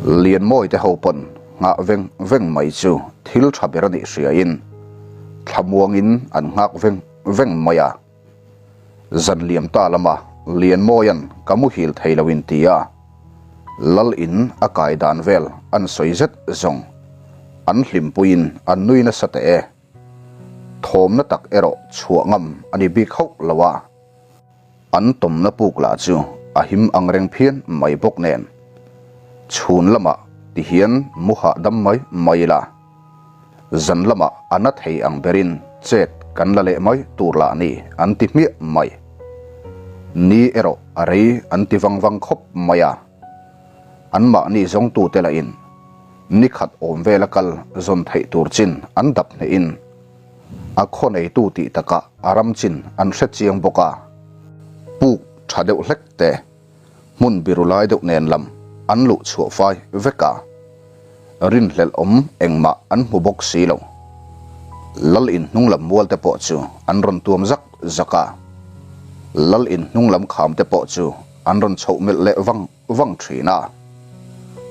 Lianmawi te ho pawn nghah veng veng mai chu thil tha ber a nih hriain thlamuangin an nghak veng veng mai a. Zan liam ta lama Lianmawia'n ka muhil thei lo in ti a, Lal in a kai dan vel an sawi zet zawng an hlimpuiin an nui nasa teh e. Thawmna tak erawh chhuah ngam a ni bik hauh lo a. An tawmna puk lah chu a him ang reng phian mai bawk nen. Chhun lamah ti hian mu hahdam mai mai ila. Zan lamah a na thei ang berin chet kan la leh mai tur lah ni an ti hmiah mai. Ni erawh a rei an ti vang vang khawp mai a. Anmahni zawngtute lahin ni khat awm vela kal zawn theih tur chin an dap hnehin a khaw neitu tih takah a ram chin an hre chiang bawk a, puk tha deuh hlek te, hmun biru lai deuh nen lam an luh chhuah fai vek a, rinhlelh awm engmah an hmu bawk si lo. Lal in hnung lam mual te pawh chu an rawn tuam zak zak a, Lal in hnung lam kham te pawh chu an rawn chhoh melh leh vang vang thin a.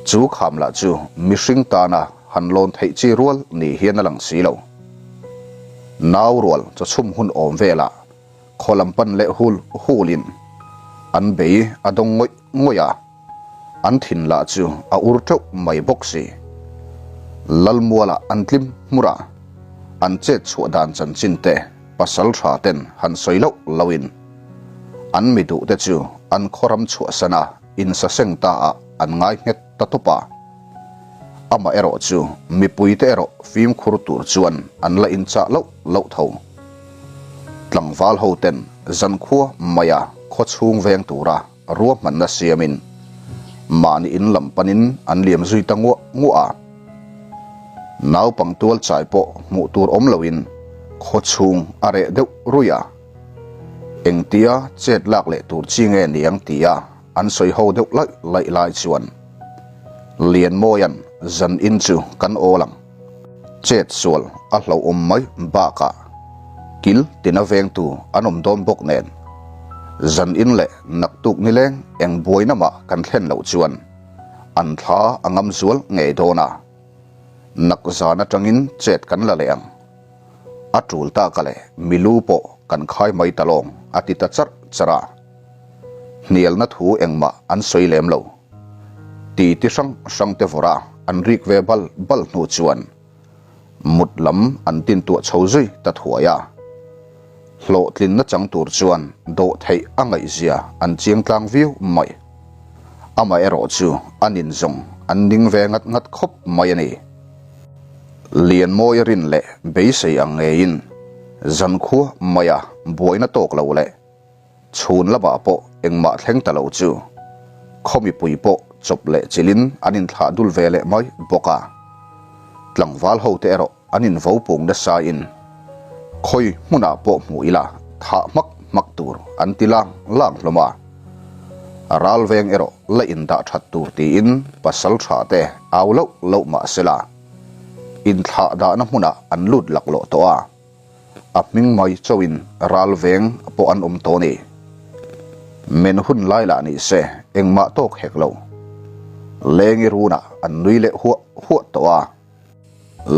Chu kham lah chu mihring tana han lawn theih chi rual ni hian a lang si lo. Nau rual chawchhum hun awm velah khaw lam pan leh hul hulin an bei a dawng ngawih ngawih a, an thin lah chu a ur teuh mai bawk si. Lalmualah an tlim hmur a, an chet chhuah dan chanchin te pasal tha ten han sawi loh loin an mi duh te chu an khaw ram chhuahsan a insaseng ta ah an ngai nghet ta tawp a. Amah erawh chu mipui te erawh fimkhur tur chuan an la inchah loh loh tho. Tlangval ho ten zankhua maia khaw chhung veng tura ruahmanna siamin mahni in lam panin an liam zui ta nguah nguah a. Naupang tual chai pawh hmuh tur awm loin khaw chhung a reh deuh ruih a. Engtia chet lak leh tur chi nge niang tia an sawi ho deuh laih laih lai chuan Lianmawia'n zan in chu kan awl ang. Chet sual a hlauhawm mai bakah kil tina vengtu an awm dawn bawk nen zan in leh naktuk nileng eng buaina mah kan thlen loh chuan an thla a ngam zual ngei dawn a, nak zan atangin chet kan la leh ang. A tul tak a leh milu pawh kan khai mai ta lawng a ti ta charh charh a. Hnialna thu engmah an sawi lem lo. Ti ti hrang hrang te vawrh a an rik ve bal bal hnu chuan mut lam an tintuah chho zui ta thuai a. Hlawhtlinna chang tur chuan dawh theih a ngaihzia an chiang tlang viau mai. Amaherawhchu an inzawng an ning ve ngat ngat khawp mai a ni. Lianmawi rin leh beisei ang ngeiin zankhua maia buaina tawk lo leh chhun lamah pawh engmah thleng ta lo chu khaw mipui pawh chawp leh chilhin an inthlah dul ve leh mai bawk a. Tlangval hote erawh an invo pung nasain khawi hmunah pawh hmu ila thah hmak hmak tur an ti lang lang hlawm a. Ral veng erawh la indah that tur tiin pasal tha te au loh loh mah sela inthlah dahna hmunah an lut laklawh tawh a, a hming mai chauhin ral veng pawh an awm tawh a ni. Men hun lai lah ni se engmah tawk hek lo. Lengi runah an nui leh huah huah tawh a.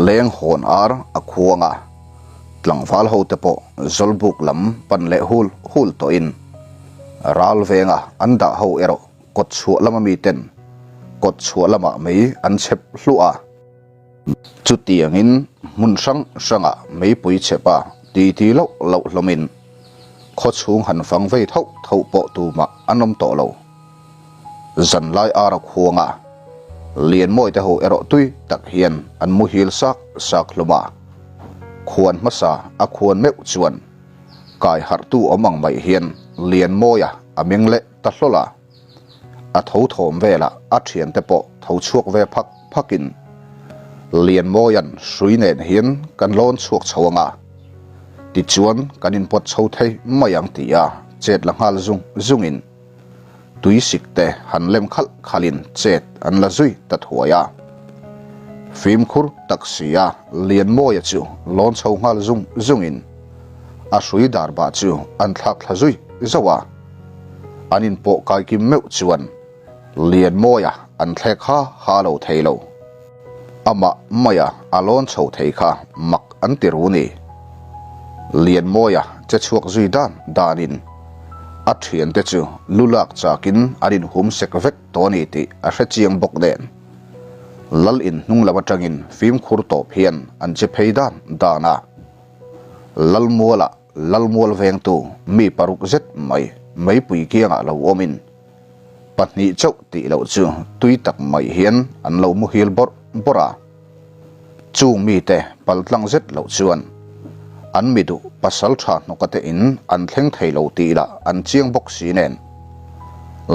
Leng hawn ar a khuang a, tlangval ho te pawh Zawlbuk lam pan leh hul hul tawhin ral venga an dah ho erawh kawt chhuah lama miten kawt chhuah lamah mei an chhep hluah a. Chutiangin hmun hrang hrangah meipui chhepa titi loh loh hlawmin khaw chhung han fang vei thauh thauh pawh tumah an awm tawh lo. Zanlai ar a khuang a, Lianmawi te ho erawh tui tak hian an muhil sak sak hlawm a. Khuan hmasa a khuan meuh chuan kai harhtu awm ang mai hian Lianmawia a meng leh ta hlawl a. A tho thawm velah a thiante pawh tho chhuak ve phak phakin Lianmawia'n hrui nen hian kan lawn chhuak chho ang a, tichuan kan inpawt chho thei mai ang tia chet la nghal zung zungin Tui sik te han lem khalh khalhin chet an la zui ta thuai a. Fimkhur tak si a Lianmawia chu lawn chho nghal zung zungin a hrui dar bah chu an thlak thla zui zauh a. An inpawh kai kim meuh chuan Lianmawia an thlek ha ha lo thei lo. Amah maia a lawn chho thei kha mak an ti ru ni. Lianmawia che chhuak zui dan danin a thiante chu lu lak chakin an inhum sek vek tawh a ni tih a hre chiang bawk nen. Lal in hnung lam atangin fimkhur tawp hian an che phei dan dan a. Lalmualah Lalmual vengtu mi paruk zet mai meipui kiangah lo awmin pahnih chauh tih loh chu tui tak mai hian an lo muhil bawrh bawrh a. Chung mite paltlang zet loh chuan an mi duh pasal tha hnawka te in an thleng thei lo tih lah an chiang bawk si nen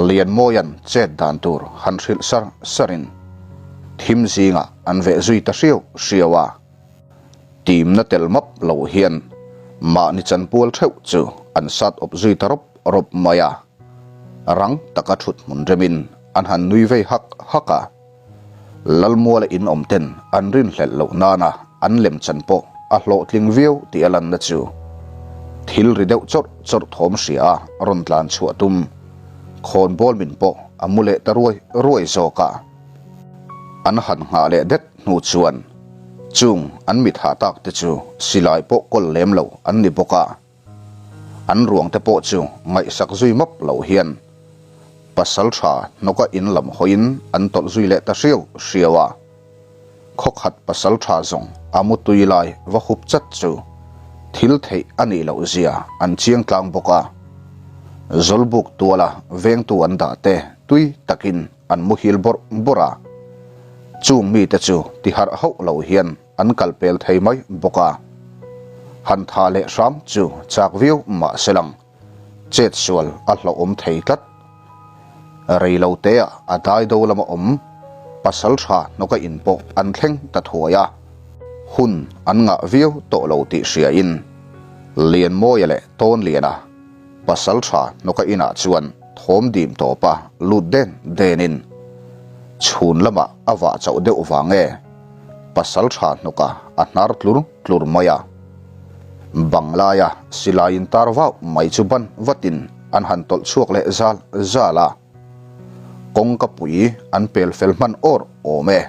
Lianmawia'n chet dan tur han hrilh sar sarin thim zingah an veh zui ta hriau hriau a. Timna tel map lo hian mahni chanpual theuh chu an sat awp zui ta rawp rawp mai a. Rang taka thut hmun remin an han nui vei hak hak a. Lalmuala in awm ten an rinhlelh loh nana an lem chan pawh a hlawhtling viau tih a lanna chu thil ri deuh chawrh chawrh thawm hria a rawn tlan chhuah tum khawnbawl min pawh a mu leh ta ruai ruai zawk a. An han nghah leh det hnu chuan chung an mit hah tak te chu silai pawh kawl lem lo an ni bawk a. An ruang te pawh chu ngaihsak zui map lo hian pasal tha hnawka in lam hawiin an tawlh zui leh ta hriau hriau a. Khawkhat pasal tha zawng a mutui lai va hup chat chu thil theih a nih loh zia an chiang tlang bawk a. Zawlbuk tuala vengtu an dah te tui takin an muhil bawrh bawrh a. Chung mite chu tiharh hauh lo hian an kal pel thei mai bawk a. Han tha leh hram chu chak viau mah se lang, chet sual a hlauhawm thei tlat. Rei lo teah a dai do lama awm pasal tha hnawka in pawh an thleng ta thuai a. Hun an ngah viau tawh lo tih hriain Lianmawia leh Tawnliana pasal tha hnawka inah chuan thawm dim tawpa lut den denin chhun lamah a vah chauh deuh vang e. Pasal tha hnawka a hnar tlur tlur mai a. Bang laia silai in tar vau mai chu ban vatin an han tawlh chhuak leh zal zal a. Kawngka pui an pel fel hman awr awm e.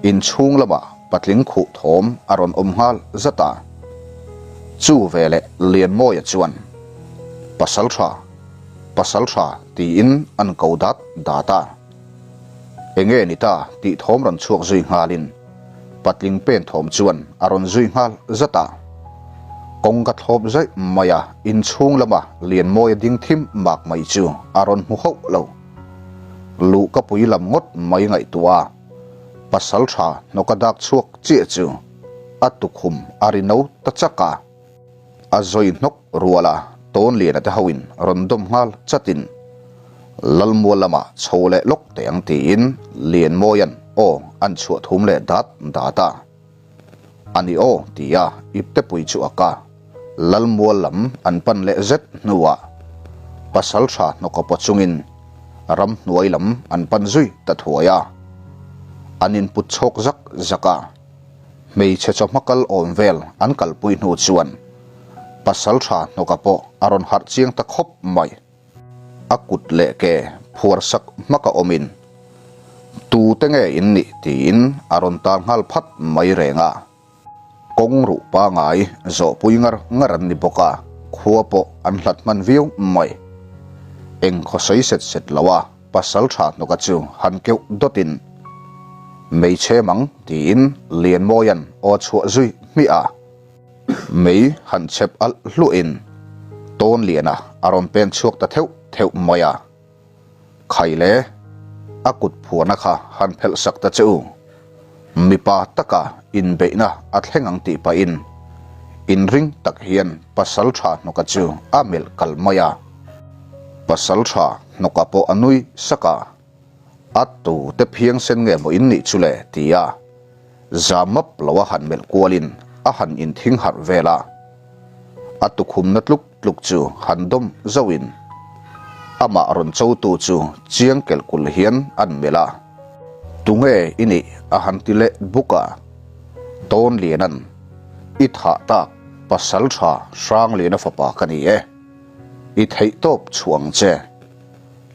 Inchhung lamah patling khuh thawm a rawn awm nghal zat a. Chu veleh Lianmawia chuan, Pasal tha, pasal tha tiin an ko dat dat a. Enge ni ta tih thawm rawn chhuak zui nghalin patling pen thawm chuan a rawn zui nghal zat a. Kawng ka thlawp zaih mai a, inchhung lama Lianmawia ding thim mak mai chu a rawn hmu hauh lo. Luh ka pui lam ngawt mai ngaihtuah a, pasal tha hnawka dak chhuak chiah chu a tukhum a ri no ta chak a. A zawi hnawk rual a, Tawnliana te hoin rawn dawm nghal chatin Lalmual lamah chho leh lawk teh ang tiin Lianmawia'n aw an chhuah thum leh dat dat a. A ni aw tia iptepui chu a ka Lalmual lam an pan leh zet hnuah Pasalṭha hnawkapaw chungin ramhnuai lam an pan zui ta thuai a. An input chhawk zak zak a. Hmeichhe chawhma kal awm vel an kalpui hnu chuan pasal tha hnawka pawh a rawn harh chiang ta khawp mai. A kut leh ke phuar sak hmaka awmin tute nge in nih tiin a rawn tar nghal phat mai reng a. Kawng ruh pangai zawhpui ngar ngar an ni bawk a, khua pawh an hlat hman viau mai. Eng khaw sawi set set lo a. Pasal tha hnawka chu han keuh dawtin, Mei chhem ang, tiin Lianmawia'n aw chhuah zui hmiah a. Mei han chhep alh hluahin Tawnliana a rawn pen chhuak ta theuh theuh mai a. Khai le, a kut phuarna kha han phelh sak ta che u. Mipa taka inbeihna a thleng ang tih pahin inring tak hian pasal tha hnawka chu a melh kal mai a. Pasal tha hnawka pawh a nui sak a, A tu te phiang sen nge maw in nih chu le? ti a, za map lo a han melh kualin a han inthing harh vel a. A tukhumna tluk tluk chu han dawm zauhin amah rawn chotu chu chiang kelh kulh hian an melh a. Tunge i nih? a han ti leh buk a. Tawnliana'n, I thah tak, pasal tha Hrangliana fapa ka ni e. I theihtawp chhuah ang che.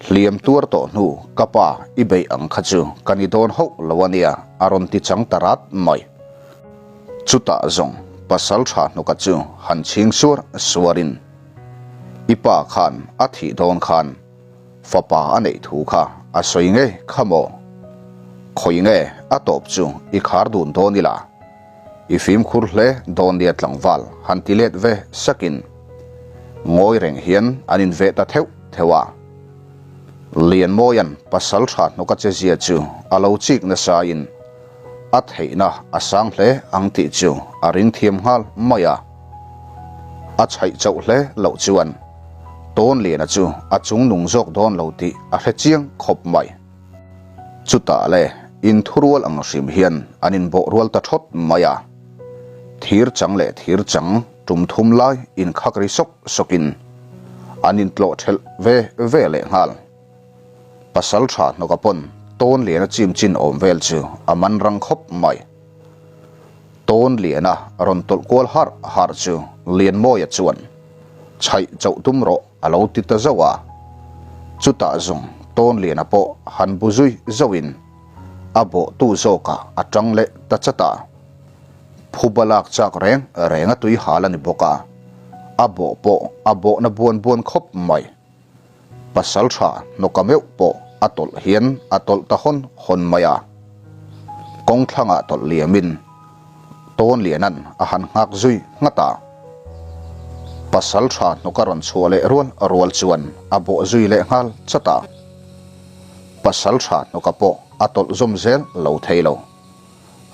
Hliam tuar tawh hnu ka pa i beih ang kha chu ka ni dawn hauh lo a nia a rawn ti chang ta rat mai. Chutah zawng pasal tha hnuka chu han chhing suar suarin i pa khan a thih dawn khan fapa a neih thu kha a sawi ngei kha maw? Khawi nge a tawp chu i khar dun dawn ila? I fimkhur hle dawn nia tlangval han ti let ve sakin ngawi reng hian an inveh ta theuh theuh a. Lianmawia'n pasal tha hnawka che zia chu a lo chik nasain a theihna a sang hle ang tih chu a ring thiam nghal mai a. A chhaih chauh hle loh chuan Tawnliana chu a chungnung zawk dawn lo tih a hre chiang khawp mai. Chutah le inthurual ang hrim hian an inbawh rual ta thawt mai a. Thir chang leh thir chang tum thum lai inkhak ri sawk sawkin an intlawh thelh ve ve leh nghal. Pasal tha hnawka pawn tawn liana chim chin awm vel chu a man rang khawp mai. Tawn liana rawn tawlh kual harh harh chu Lianmawia chuan chhaih chauh tum rawh a lo ti ta zauh a. Chutah zawng Tawnliana pawh han bu zui zauhin a bawhtu zawkah a tang leh ta chat a. Phuba lak chak reng reng a tui hal a ni bawk a, a bawh pawh a bawhna buan buan khawp mai. Pasal tha hnawka meuh pawh a tawlh hian a tawlh ta hawn hawn mai a. Kawng thlangah tawlh liamin Tawnliana'n a han nghak zui nghat a. Pasal tha hnawka rawn chhuah leh rual rual chuan a bawh zui leh nghal chat a. Pasal tha hnawka pawh a tawlh zawm zel lo thei lo.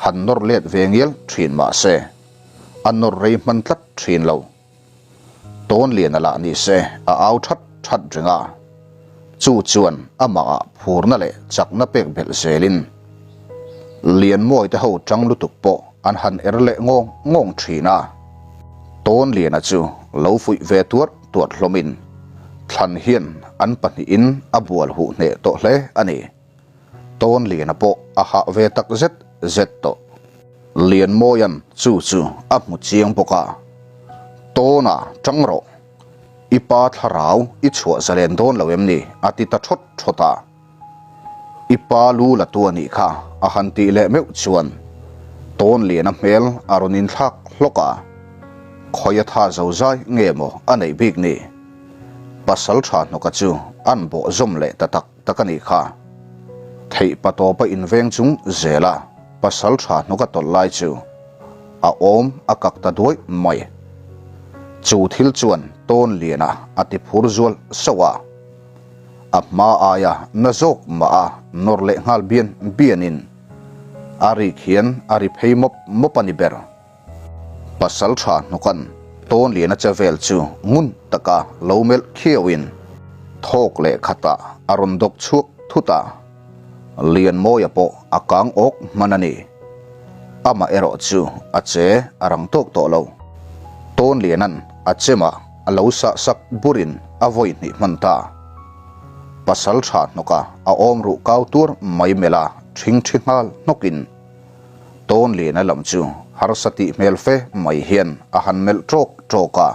Han nawr let ve ngial thin mah se, a nawr rei hman tlat thin lo. Tawnliana lah ni se a au that that reng a, chu chuan amahah phurna leh chakna pek belh zelin Lianmawi te ho tang lutuk pawh an han er leh ngawng ngawng thin a. Tawnliana chu lo fuih ve tuarh tuarh hlawmin thlan hian an pahnihin a bual huh hneh tawh hle a ni. Tawnliana pawh a hah ve tak zet zet tawh. Lianmawia'n chu chu a hmu chiang bawk a, Tawna tang rawh, i pa thlarau i chhuah zalen dawn lo em ni? a ti ta thawt thawt a. I pa lu la tu a nih kha a han tih leh meuh chuan Tawnliana hmel a rawn inthlak hlawk a, Khawi a tha zozai nge maw a neih bik ni? Pasal tha hnawka chu an bawh zawm leh ta tak. tak a nih kha. Theih pa tawpa inveng chung zela pasal tha hnawk a tawlh lai chu a awm a kak ta duai mai. Chu thil chuan tawn liana a ti phur zual sauh a. A hma aia na zawk mah a nawr leh nghal bian bianin a rik hian a ri phei mawp mawp a ni ber. Pasal tha hnawkan Tawnliana che vel chu ngun taka lo melh khiauin thawk leh khatah a rawn dawk chhuak thut a, Lianmawia pawh a kang awk hman a ni. Amah erawh chu a che a rang tawk tawh lo. Tawnliana'n a chemah a lo sah sak burin a vawi hnih hman ta. Pasal tha hnawka a awm ruh kau tuar mai melh a ṭhingṭhi nghal hnawkin, Tawnliana lam chu harsa tih hmel fe mai hian a han melh ṭawk ṭawk a,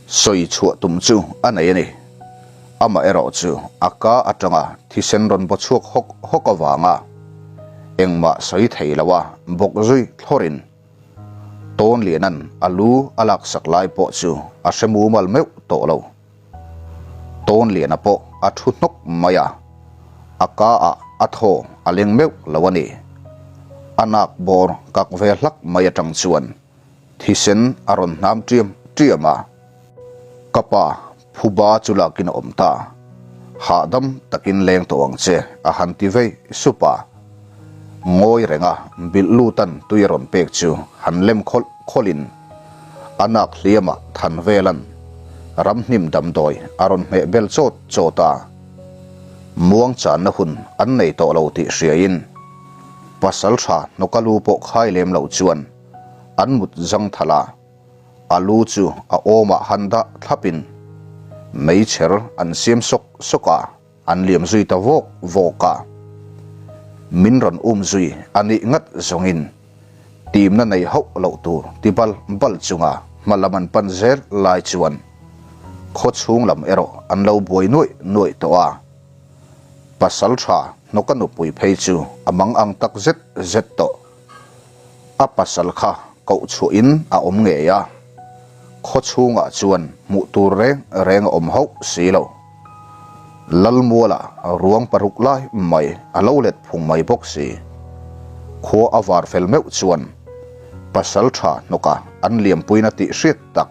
sawi chhuah tum chu a nei a ni. Amaherawh chu a ka aṭanga thisen rawn baw chhuak hawk hawk avanga engmah sawi thei lo a bawk zui thlawrin Tawnliana'n a lu a laksak lai pawh chu a hre mumal meuh tawh lo. Tawnliana pawh a thu hnawk mai a, a ka ah a thaw a leng meuh lo a ni. A nak bawr kak ve hlak mai atang chuan thisen a rawn hnam ṭiam ṭiam a. Ka pa, phuba chu lakin a awm ta. Hahdam takin leng tawh ang che a han ti vei sup a. Ngawi renga bilh lutan tui a rawn pek chu han lem khawlh khawlhin a nak hliamah than velan ramhnim damdawi a rawn hmeh bel chawt chawt a. Muang channa hun an nei tawh lo tih hriain pasal tha hnawka lu pawh khai lem lo chuan an mut zang thalh a, a lu chu a awmah han dah thlapin meichher an siam sawk sawk a. An liam zui ta vawk vawk a, min rawn um zui a nih ngat zawngin timna nei hauh loh tur ti bal bal chunga hma lam an pan zel lai chuan khaw chhung lam erawh an lo buai nuaih nuaih tawh a. Pasalṭha hnawka nupui phei chu a mang ang tak zet zet tawh. A pasal kha koh chhuahin a awm ngei a, khaw chhungah chuan hmuh tur reng reng a awm hauh si lo. Lalmuala ruang paruk lai mai a lo let phung mai bawk si. Khua a var fel meuh chuan pasal tha hnawka an liampuina tih hriat tak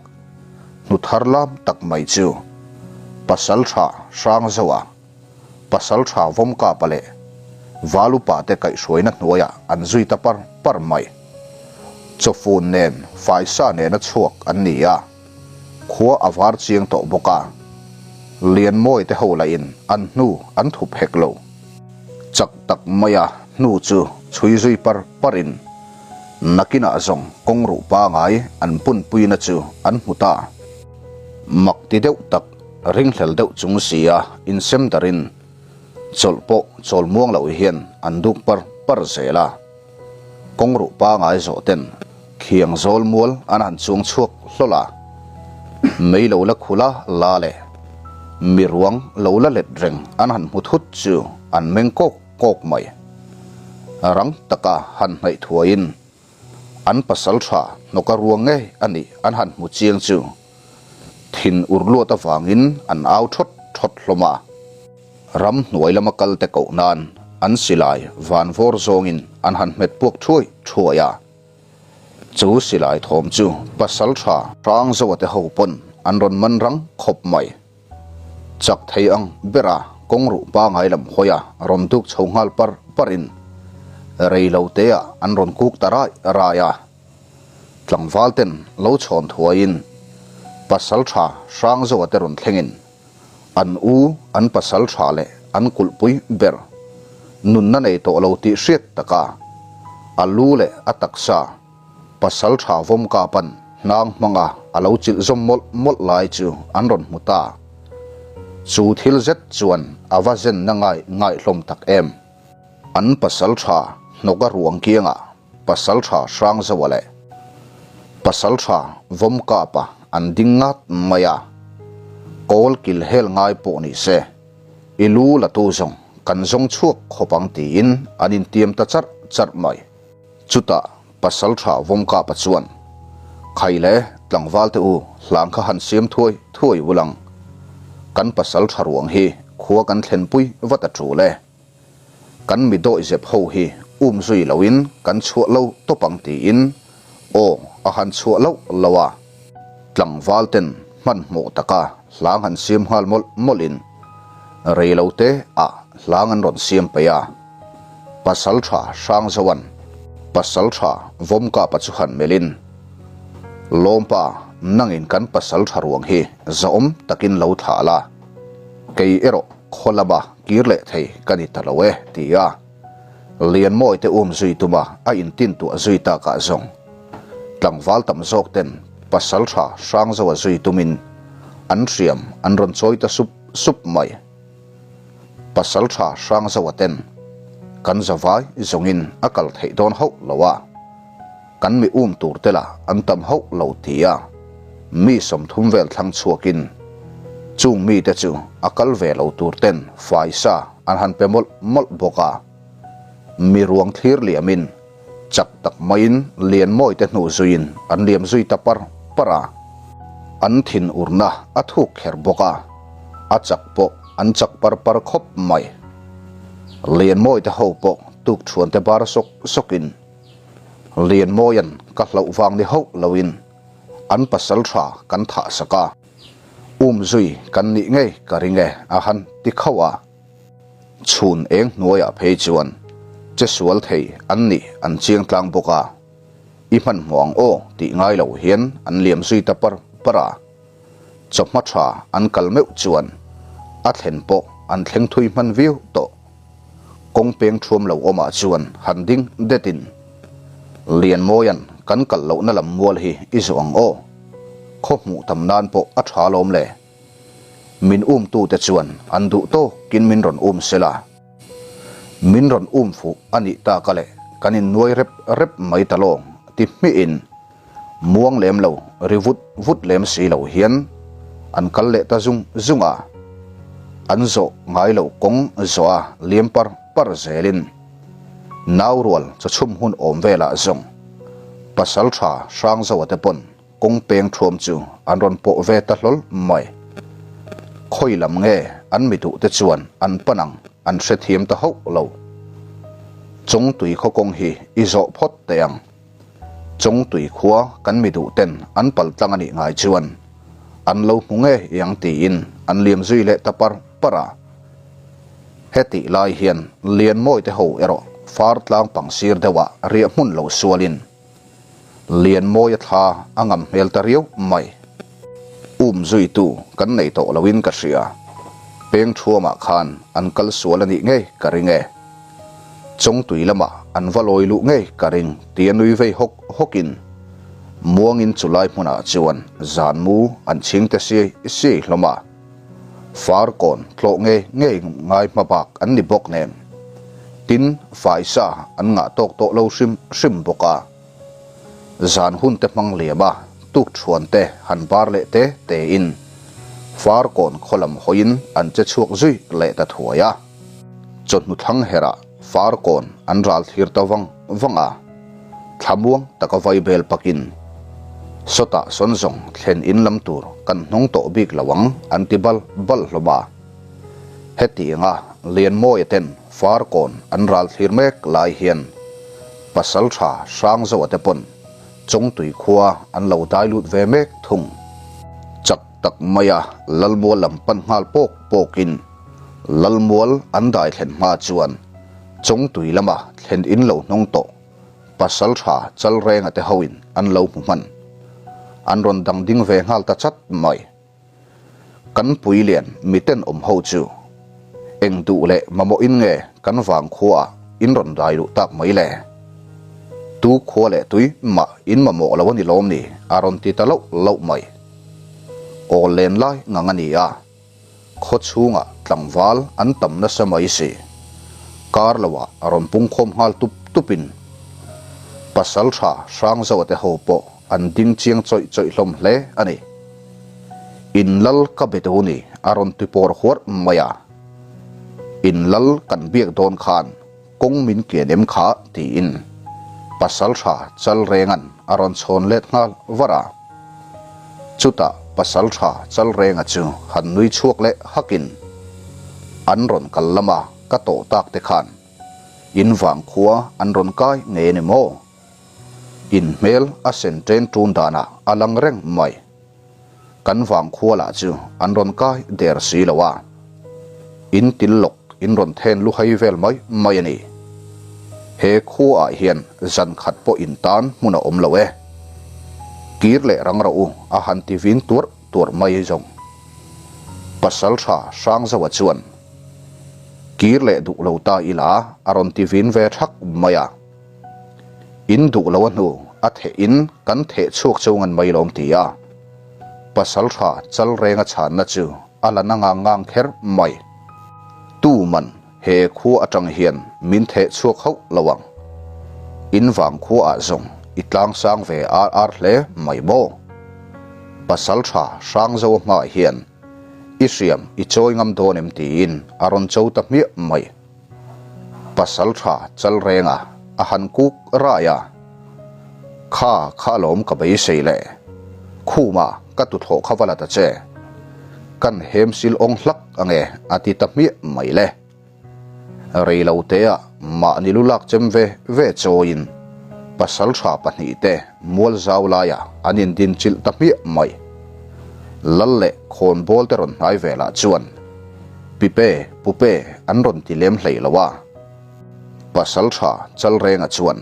hnu thar lam tak mai chu pasal tha hrang zoa pasal tha vawmkapa leh valupa te kaihhruaina hnuaiah an zui ta par par mai. Chawfun nen faisa nena chhuak an ni a. Khua a var chiang tawh bawk a, Lianmawi te ho lahin an hnu an thup hek lo. Chak tak maia hnu chu chhui zui par parin nakinah zawng kawng ruh pangai an punpuina chu an hmu ta. Mak ti deuh tak ringhlel deuh chung sia insem darin chawlh pawh chawl muang loh hian an duk par par zel a. Kawng ruh pangai zawh ten khiang zawl mual an han chuang chhuak hlawl a, mei lo la khul a la leh mi ruang lo la let reng an han hmu thut chu an meng kawk kawk mai. Rang taka han hnaih thuaiin an pasal tha hnawka ruang ngei a nih an han hmu chiang chu thin ur luat avangin an au thawt thawt hlawm a. Ram hnuai lama kal te koh nan an silai van vawr zawngin an han hmet puak thuai thuai a. Chu silai thawm chu pasal tha hrang zoa te ho pawn an rawn man rang khawp mai. Chak thei ang bera kawng ruh pangai lam hawi a rawn duk chho nghal par par in rei lo te ah an rawn kuk ta rai rai a. Tlangval ten lo chhawn thuai in pasal tha hrang zoa te rawn thleng in An u, an pasal tha leh an kulhpui ber nunna nei tawh lo tih hriat taka a lu leh a taksa pasal tha vawmka pan hnang hmanga a lo chilh zawm mawlh mawlh lai chu an rawn hmu ta. Chu thil zet chuan a va zenna ngai ngaihlawm tak em. An pasal tha hnawka ruang kiangah Pasalṭha Hrangzoa leh Pasalṭha Vawmkapa an ding ngat mai a, kawl kil hel ngai pawh ni se, i lu la tu zawng kan zawng chhuak khawp ang tiin an intiam ta charh charh mai. Chutah Pasalṭha Vawmkapa chuan, Khai le, tlangval te u, hlang kha han siam thuai thuai ulang. Kan pasalṭha ruang hi khua kan thlenpui vat a ṭul e. Kan mi dawihzep ho hi um zui loin kan chhuah lo tawp ang tiin aw a han chhuah loh lo a. Tlangval ten hmanhmawh taka hlang han siam nghal mawlh mawlhin rei lo te ah hlang an rawn siam peih a. Pasaltha Hrangzoan Pasaltha Vawmkapa chu han melhin, Lawmpa, nangin kan pasaltha ruang hi zahawm takin lo thlah la, kei erawh Khaw lama kir leh thei ka ni ta lo e, ti a. Lianmawi te um zui tuma a intintuah zui takah zawng tlangval tam zawk ten pasal tha hrang zoa zui tumin an hriam an rawn chawi ta sup sup mai. Pasal tha hrang zoa ten kan zavai zawngin a kal theih dawn hauh lo a. Kan mi um tur te lah an tam hauh lo ti a, mi 30 vel thlang chhuakin chung mite chu a kal ve lo tur ten faisa an han pe mawlh mawlh bawk a. Mi ruang thlir liamin chak tak maiin Lianmawi te hnu zuiin an liam zui ta par par a, an thin urna a thuk kher bawk a, a chak pawh an chak par par khawp mai. Lianmawi te ho pawh tukthuan te bar sawk sawkin Lianmawia'n ka hlauh vang ni hauh loin an pasal tha kan thah sak a, um zui kan nih ngei ka ring e a han ti khauh a. Chhun eng hnuaiah phei chuan che sual thei an nih an chiang tlang bawk a, i hmanhmawh ang aw tih ngai lo hian an liam zui ta par par a. Chawhma tha an kal meuh chuan a thlen pawh an thleng thui hman viau tawh. Kawng peng thuam lo awmah chuan han ding detin, Lianmawia'n kan kalh lohna lam mual hi i zawh ang aw. Khaw hmuh tam nan pawh a tha lawm le. Min umtute chuan an duh tawkin min rawn um sela. Min rawn um fuh a nih taka leh kan innuai rep rep mai ta lawng ti hmihin Muang lem lo, ri vut vut lem si lo hian an kal leh ta zung zung a. An zawh ngai loh kawng zawh a liam par par zelin nau rual chawchhum hun awm velah zawng Pasaltha Hrangzoa te pawn kawng peng thuam chu an rawn pawh ve ta hlawl mai. Khawi lam nge an mi duh te chuan an pan ang an hrethiam ta hauh lo. Chawngtui khaw kawng hi i zawh phawt teh ang. Chawngtui khua kan mi duh ten an pal tlang a nih ngai chuan an lo hmu ngei ang tiin an liam zui leh ta par par a. Hetih lai hian Lianmawi te ho erawh far tlang pang sir deuhah riah hmun lo sualin Lianmawia thla a ngam hmel ta riau mai. Um zuitu kan nei tawh loin ka hria. Peng thuamah khan an kal sual a nih ngei ka ring e. Chawngtui lamah an va lawi luh ngei ka ring tia nui vei hawk hawkin muangin chulai hmunah chuan zan mu an chhing te siai siai hlawm a. Farkawn tlawh ngei ngei ngai hma bak an ni bawk nen. Tin, faisa an ngah tawk tawh lo hrim hrim bawk a. Zan hun te hmang liam a, tuk thuan te han bar leh te tein Farkawn khaw lam hawiin an che chhuak zui leh ta thuai a. Chawhnu thlang herah Farkawn an ral thlir ta vang vang a, thlamuang taka vai bel pakin, Sawtah sawn zawng thlen in lam tur kan hnawng tawh bik lo ang an ti bal bal hlawm a. Hetianga Lianmawia ten Farkawn an ral thlir mek lai hian Pasaltha Hrangzoa te pawn Chawngtui khua an lo dai lut ve mek thung. Chak tak maia Lalmual lam pan nghal pawk pawkin Lalmual an dai thlen hma chuan Chawngtui lama thlen in lo hnawng tawh Pasaltha Chalrenga te hoin an lo hmu hman. An rawn dang ding ve nghal ta chat mai. Kan pui lian miten awm ho chu eng duh leh mamawh in nge kan vang khua ah in rawn dai luh tak mai le? Tu khua leh tui mah in mamawh lo a ni lawm ni? A rawn ti ta loh loh mai. Aw len lai ngang a ni a. Khaw chhungah tlangval an tam nasa mai si. Kar loah a rawn pungkhawm nghal tup tupin Pasaltha Hrangzoa te ho pawh an ding chiang chawih chawih hlawm hle a ni. In lal ka be tu ni a rawn ti pawr huarh mai a. In lal kan biak dawn khan kawng min kian em kha tiin Pasaltha Chalrenga'n a rawn chhawn let nghal var a. Chutah Pasaltha Chalrenga chu han nui chhuak leh hakin an rawn kal lama ka tawh tak te khan in vang khua an rawn kai ngei a ni maw? In hmel a sen ṭen ṭun danah a lang reng mai. Kan vang khua lah chu an rawn kai der si lo a, in til lawk in rawn then lu hai vel mai mai a ni. He khuaah hian zan khat pawh in tan hmun a awm lo e. Kir leh rang rawh u a han ti vin tuarh tuarh mai zawng. Pasaltha Hrangzoa chuan, Kir leh duh lo ta ila a rawn ti vin ve thak mai a. In duh lo a hnu a theh in kan theh chhuak cheu ngan mai lawm ti a, Pasaltha Chalrenga chhanna chu a la na ngang ngang kher mai. Tu man he khua atang hian min theh chhuak hauh lo ang. In vang khua ah zawng i tlang sang ve ar ar hle mai maw? Pasaltha Hrangzoa hmaah hian i hriam i chawi ngam dawn em tiin a rawn cho ta hmiah mai. Pasaltha Chalrenga a han kuk rai a, Kha kha alawm ka beisei le, khuma ka tuthlawh kha va la ta che, kan hem sil awng hlak ange a ti ta hmiah mai le. Reilo teah mahni lu lak chem ve ve chawiin pasaltha pahnihte mual zau laiah an indinchilh ta hmiah mai. Lal leh khawnbawl te rawn hnai velah chuan Pipe, Pupe an rawn ti lem hlei lo a. Pasaltha Chalrenga chuan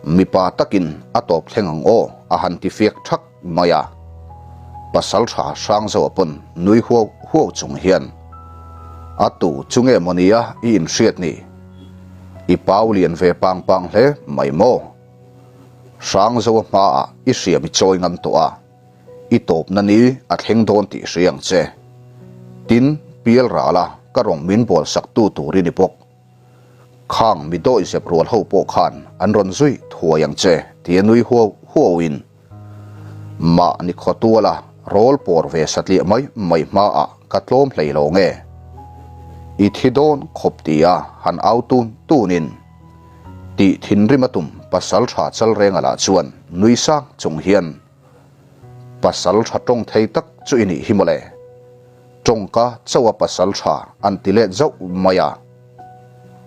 mipa takin a tawp thleng ang aw a han ti fiak thak mai a. Pasaltha Hrangzoa pawn nui huau huau chung hian a tu chu nge maw nia i inhriat ni? I pau lian ve pang pang hle mai maw? Hrangzoa hmaah i hriam i chawi ngam tawh a. I tawpna ni a thleng dawn tih hria ang che. Tin, pial rala ka rawng min bawl sak tu tur i ni bawk. Khang mi dawi zep rual ho pawh khan an rawn zui thuai ang che tia nui huau huau in mahni khaw tuala rawl pawr ve satliah mai mai hmaah ka tlawm hlei lo nge. I thi dawn khawp tia han au tun tunin tih thinrim a tum Pasaltha Chalrenga lah chuan nui sang chung hian Pasaltha tawng thei tak chu i nih hi mawle. Tawngka chauha Pasaltha an ti let zauh mai a.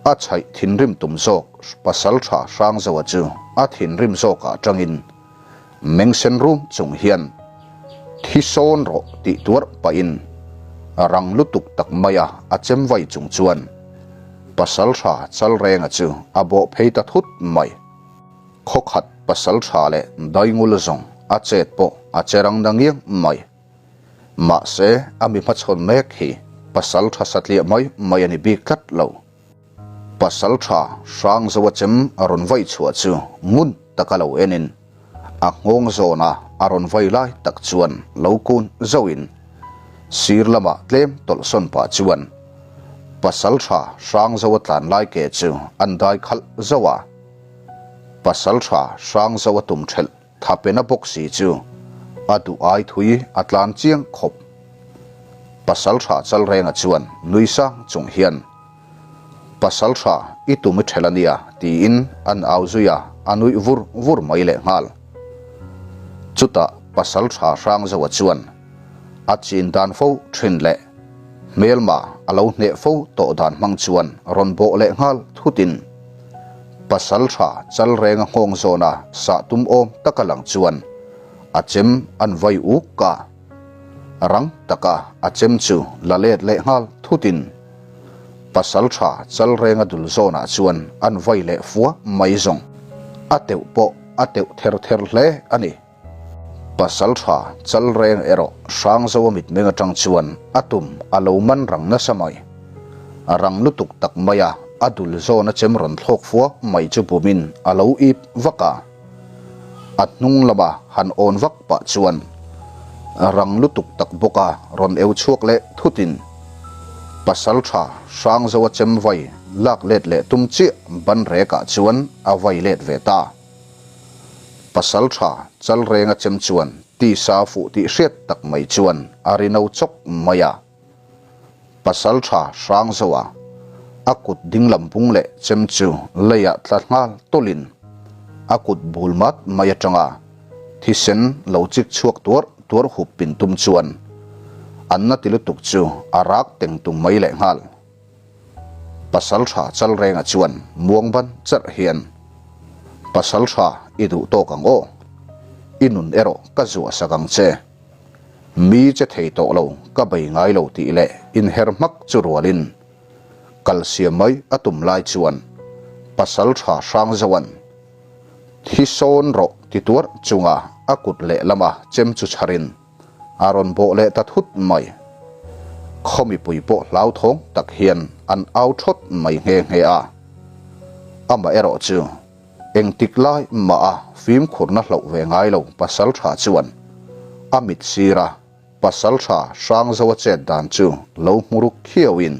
A chhaih thinrim tum zawk Pasaltha Hrangzoa chu a thinrim zawkah tangin Meng sen rum chung hian thi sawn rawh tih tuarh pahin rang lutuk tak maia a chem vai chung chuan Pasaltha Chalrenga chu a bawh phei ta thut mai. Khawkhat Pasaltha leh Daingul zawng a chet pawh a che rang na ngiang mai. Mahse a mi hmachhawn mek hi Pasaltha satliah mai mai a ni bik tlat lo. Pasaltha Hrangzoa chem a rawn vai chhuah chu ngun taka lo enin a nghawng zawna a rawn vai lai tak chuan lo kun zauhin sir lamah tlem tawlhsawn pah chuan Pasaltha Hrangzoa tlan lai ke chu an dai khalh zauh a. Pasaltha Hrangzoa tum thelh Thapena bawk si chu a duh ai thui a tlan chiang khawp. Pasaltha Chalrenga chuan nui sang chung hian, Pasaltha i tum i ṭhel a nia tiin an au zui a, a nuih vur vur mai lehnghal. Chutah Pasaltha Hrangzoa chuan a chin dan fo thin leh hmelma a lo hneh fo tawh dan hmang chuan rawn bawh leh nghal thutin Pasaltha Chalrenga nghawng zawna sah tum awm taka lang chuan a chem an vai uk a, rang taka a chem chu la let leh nghal thutin Pasaltha Chalrenga dul zawnah chuan an vai leh fua mai zawng a teuh pawh a teuh ther ther hle a ni. Pasaltha Chalreng erawh Hrangzoa mitmeng atang chuan a tum a lo man rang nasa mai. A rang lutuk tak mai a, a dul zawn a chem rawn thlawk fua mai chu bumin a lo ip vak a. A hnung lama han awn vak pah chuan rang lutuk tak bawk a rawn eu chhuak leh thutin Pasaltha Hrangzoa chem vai lak let leh tum chiah ban rekah chuan a vai let ve ta. Pasal tha Chalrenga chem chuan tisa fuh tih hriat tak mai chuan a ri no chawk mai a. Pasal tha Hrangzoa a kut dinglam bung leh chem chu leiah tla nghal tawlhin a kut bul mat mai atanga thisen lo chik chhuak tuar tuar hup pin tum chuan an na ti lutuk chu a rak teng tum mai lehnghal. Pasaltha Chalrenga chuan muang ban charh hian, Pasaltha i duh tawk ang aw, i nun erawh ka zuah sak ang che. Mi che thei tawh lo ka bei ngai lo tih leh inher hmak chu rualin kal siam mai a tum lai chuan Pasaltha Hrangzoa'n thi sawn rawh ti tuarh chunga a kut lehlama chem chu chharin, A rawn bawh leh ta thut mai. Khaw mipui pawh hlauthawng tak hian an au thawt mai nghe nghe a. Amaherawh chu engtik lai mah a fimkhurna hloh ve ngai lo Pasaltha chuan a mit sir a, Pasaltha Hrangzoa chet dan chu lo hmu ruk khiauin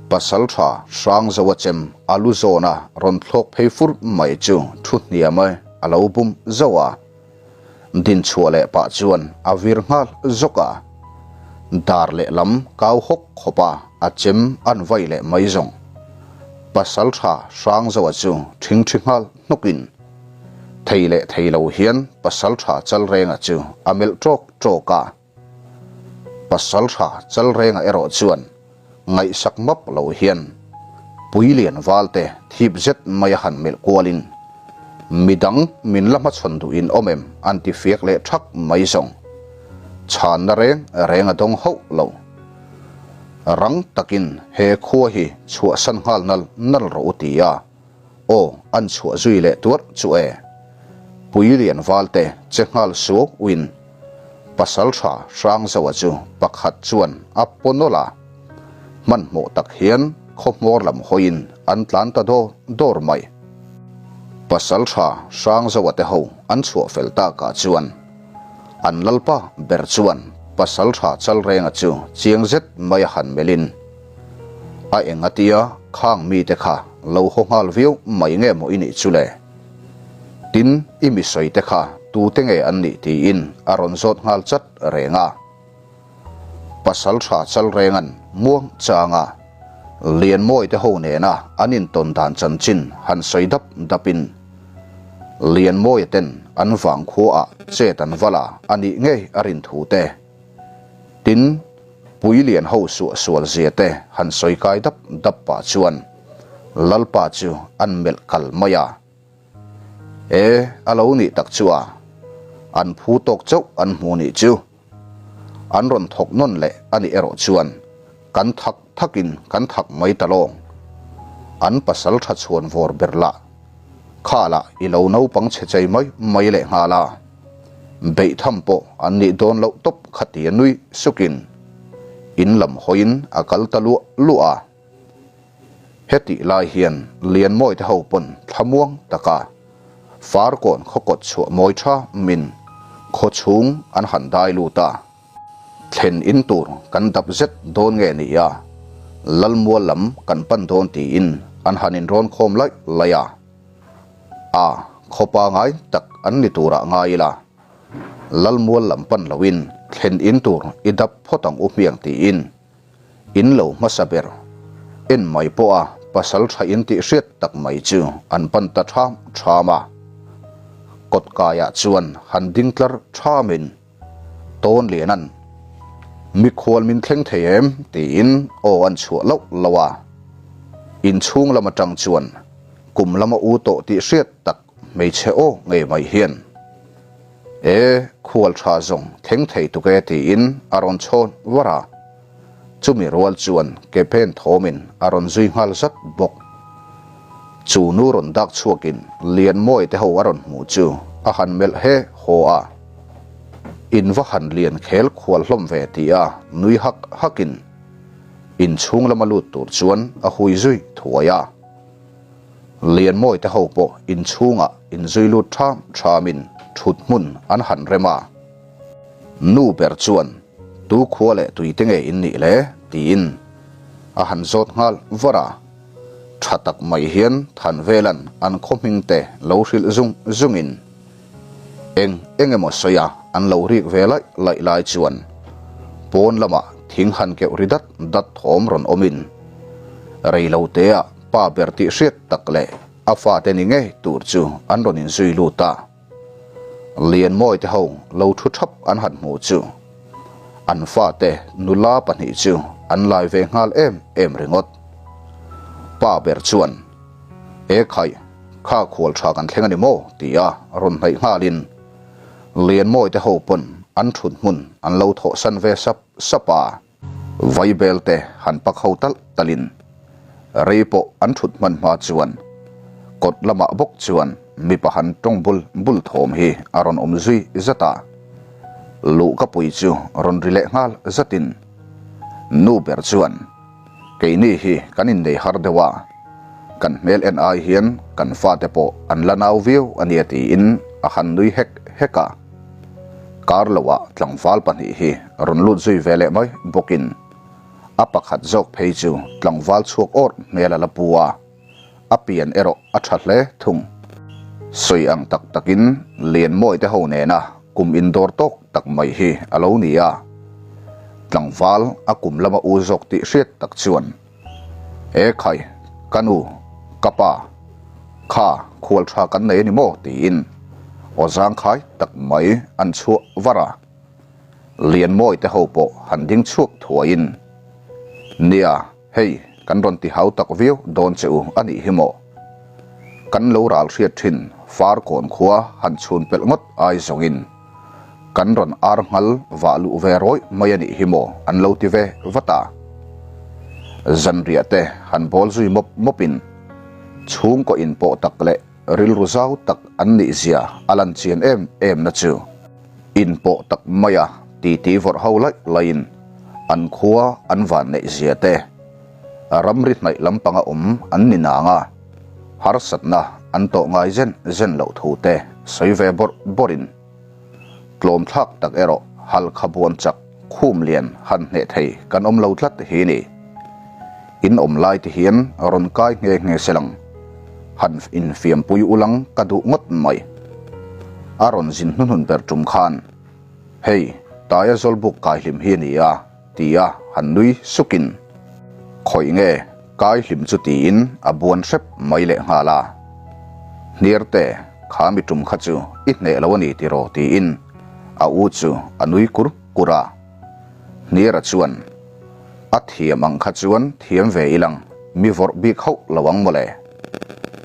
Pasaltha Hrangzoa chem a lu zawna rawn thlawk phei fur mai chu thu hniam a lo bum zauh a. Din chhuah leh pah chuan a vir nghal zawk a, dar lehlam kau hawk khawp a a chem an vai leh mai zawng. Pasaltha Hrangzoa chu thingthi nghal hnawkin thei leh thei lo hian Pasaltha Chalrenga chu a melh tawk tawk a. Pasaltha Chalrenga erawh chuan ngaihsak map lo hian Puilian Valte thip zet mai a han melh kualin, Midang min la hmachhawn duhin awm em? an ti fiak leh thak mai zawng. Chhanna reng reng a dawng hauh lo. Rang takin he khua hi chhuahsan nghal nal nal rawh u ti a. Aw, an chhuah zui leh tuarh chu e. Puilian Valte che nghal suau uin Pasaltha Hrangzoa chu pakhat chuan a paw nawlh a. Hmanhmawh tak hian khaw hmawr lam hawiin an tlan ta dawr dawr mai. Pasaltha Hrangzoa te ho an chhuah fel takah chuan an lalpa ber chuan Pasaltha Chalrenga chu chiang zet mai a han melhin, A eng a tia, khang mite kha lo haw nghal viau mai nge maw i nih chu le? Tin, i mi sawi te kha tute nge an nih tiin a rawn zawt nghal chat reng a. Pasal tha chal renga'n muang changa. Lianmawi te ho nena an intawn dan chanchin han sawi dap dapin Lianmawia ten an vangkhuaah chet an val a a nih ngei a rin thu te, tin, Puilian ho suahsual zia te han sawi kai dap dap pah chuan Lalpa chu an melh kal mai a. E, a lo nih tak chu a, an phu tawk chauh an hmu nih chu. An rawn thawk nawn leh a nih erawh chuan kan thak thakin kan thak mai ta lawng. An pasal tha chhuan vawr ber lah kha lah i lo naupang chhe chei mai mai leh nghal a. Beih tham pawh an nih dawn loh tawp kha tia nui sukin in lam hawiin a kal ta luah luah a. Hetih lai hian Lianmawi te ho pawn thlamuang taka Farkawn khaw kawt chhuah mawi tha min khaw chhung an han dai lut a, thlen in tur kan dap zet dawn nge ni a, Lalmual lam kan pan dawn tiin an han inrawn khawm laih laih a. A, khaw pangai tak an ni turah ngai ila, Lalmual lam pan loin thlen in tur i dap phawt ang u hmiang tiin In lo hmasa ber. En mai pawh a pasal tha in tih hriat tak mai chu an pan ta ṭham ṭham a. Kawt kaiah chuan han ding tlar ṭhamin Tawn Lianan, Mikhual min thleng thei em? tiin aw an chhuah loh loh a. Inchhung lam aṭang chuan kum lama u tawh tih hriat tak hmeichhe aw ngei mai hian, E, khual tha zawng thleng thei tuk e tiin a rawn chhawn var a. Chumi rual chuan ke pen thawmin a rawn zui nghal zat bawk. Chu nu rawn dak chhuakin Lianmawi te ho a rawn hmuh chu a han melh he haw a. In va han lian khel khual hlawm ve ti a nui hak hakin inchhung lama lut tur chuan a hui zui thuai a. Lianmawi te ho pawh inchhungah inzui lut ṭham ṭhamin ṭhut hmun an han rem a. Nu ber chuan, Tu khua leh tui te nge in nih le? tiin a han zawt nghal var a. Ṭha tak mai hian Thanvela'n an khaw hming te lo hrilh zung zungin eng eng emaw sawi a an lo rik ve laih laih lai chuan pawn lamah thing han keuh ri dat dat thawm rawn awmin rei lo teah Pa ber tih hriat tak leh a fate ni ngei tur chu an rawn inzui lut a. Lianmawi te ho lo thu thap an han hmu chu an fate nula pahnih chu an lai ve nghal em em ringawt. Pa ber chuan, E khaih, kha khual tha kan thleng a ni maw? ti a rawn hnaih nghalin Lianmawi te ho pawn an thut hmun an lo thawhsan ve sap sap a. Vaibel te han pak ho talh talhin rei pawh an thut hman hma chuan kawt lamah bawk chuan mipa han tawng bul bul thawm hi a rawn awm zui zat a. Luhkapui chu rawn ri leh nghal zatin nu ber chuan keini hi kan innei har deuh a, kan hmel en ai hian kan fate pawh an la nau viau a nia tiin a han nui hek hek a. Kar loah tlangval pahnih hi rawn lut zui ve leh mai bawkin a pakhat zawk phei chu tlangval chhuak awrh hmel a la pu a, a pian erawh a tha hle thung. Sawi ang tak takin Lianmawi te ho nena kum indawr tawk tak mai hi a lo ni a, tlangval a kum lama u zawk tih hriat tak chuan E khai, ka nu, ka pa, kha khual tha kan nei a ni maw? tiin aw zangkhai tak mai an chhuah var a. Lianmawi te ho pawh han ding chhuak thuaiin, Nia, hei kan rawn ti hau tak viau dawn che u a nih hi maw? Kan lo ral hriat thin Farkawn khua han chhun pelh ngawt ai zawngin Kan rawn ar nghal vah luh ve rawih mai a nih hi maw an lo ti ve vat a. Zanriah te han bawl zui mawp mawpin chhungkaw inpawh tak leh rilru zau tak an nih zia a lan chian em em na chu inpawh tak maia titi vawrh ho laih laihin an khua an van neih zia te ramri hnaih lampanga awm an ni nang a. Harsatna an tawh ngai zen zen loh thu te sawi ve bawrh bawrhin tlawmthlak tak erawh halkha buan chak khum lian han hneh thei kan awm lo tlat hi ni. In awm lai te hian rawn kai nghe nghe se lang han infiampui ulang ka duh ngawt mai. A rawn zin hnuhnun ber tum khan hei taia zawlbuk kai hlim hi a ni a. Tia han nui sukin, Khawih nge? Kai hlim chu tiin a buan hrep mai leh nghal a. Hniarte, kha mi tum kha chu i hneh lo a ni tiraw tiin a u chu a nui kur kur a. Hniara chuan, A thiam ang kha chuan thiam ve ilang, mi vawrh bik hauh lo ang mawle.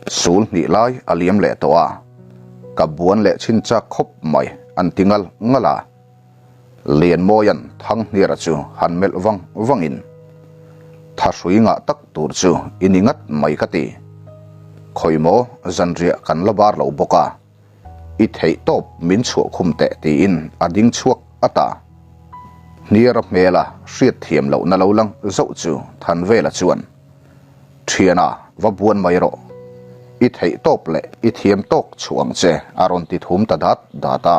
Sul hnih lai a liam leh tawh a, ka buan leh chhin chak khawp mai an ti ngal ngal a. Lianmawia'n Thanghniara chu han melh vang vangin, Thahrui ngah tak tur chu i ni ngat mai ka ti. Khawi maw zanriah kan la bar lo bawk a, i theih tawp min chhuah khum teh tiin a ding chhuak at a. Hniara hmela hriat thiam lohna lo lang zauh chu Thanvela chuan, Thiana, va buan mai rawh. I theih tawp leh i thiam tawk chhuah ang che a rawn ti thum ta dat dat a.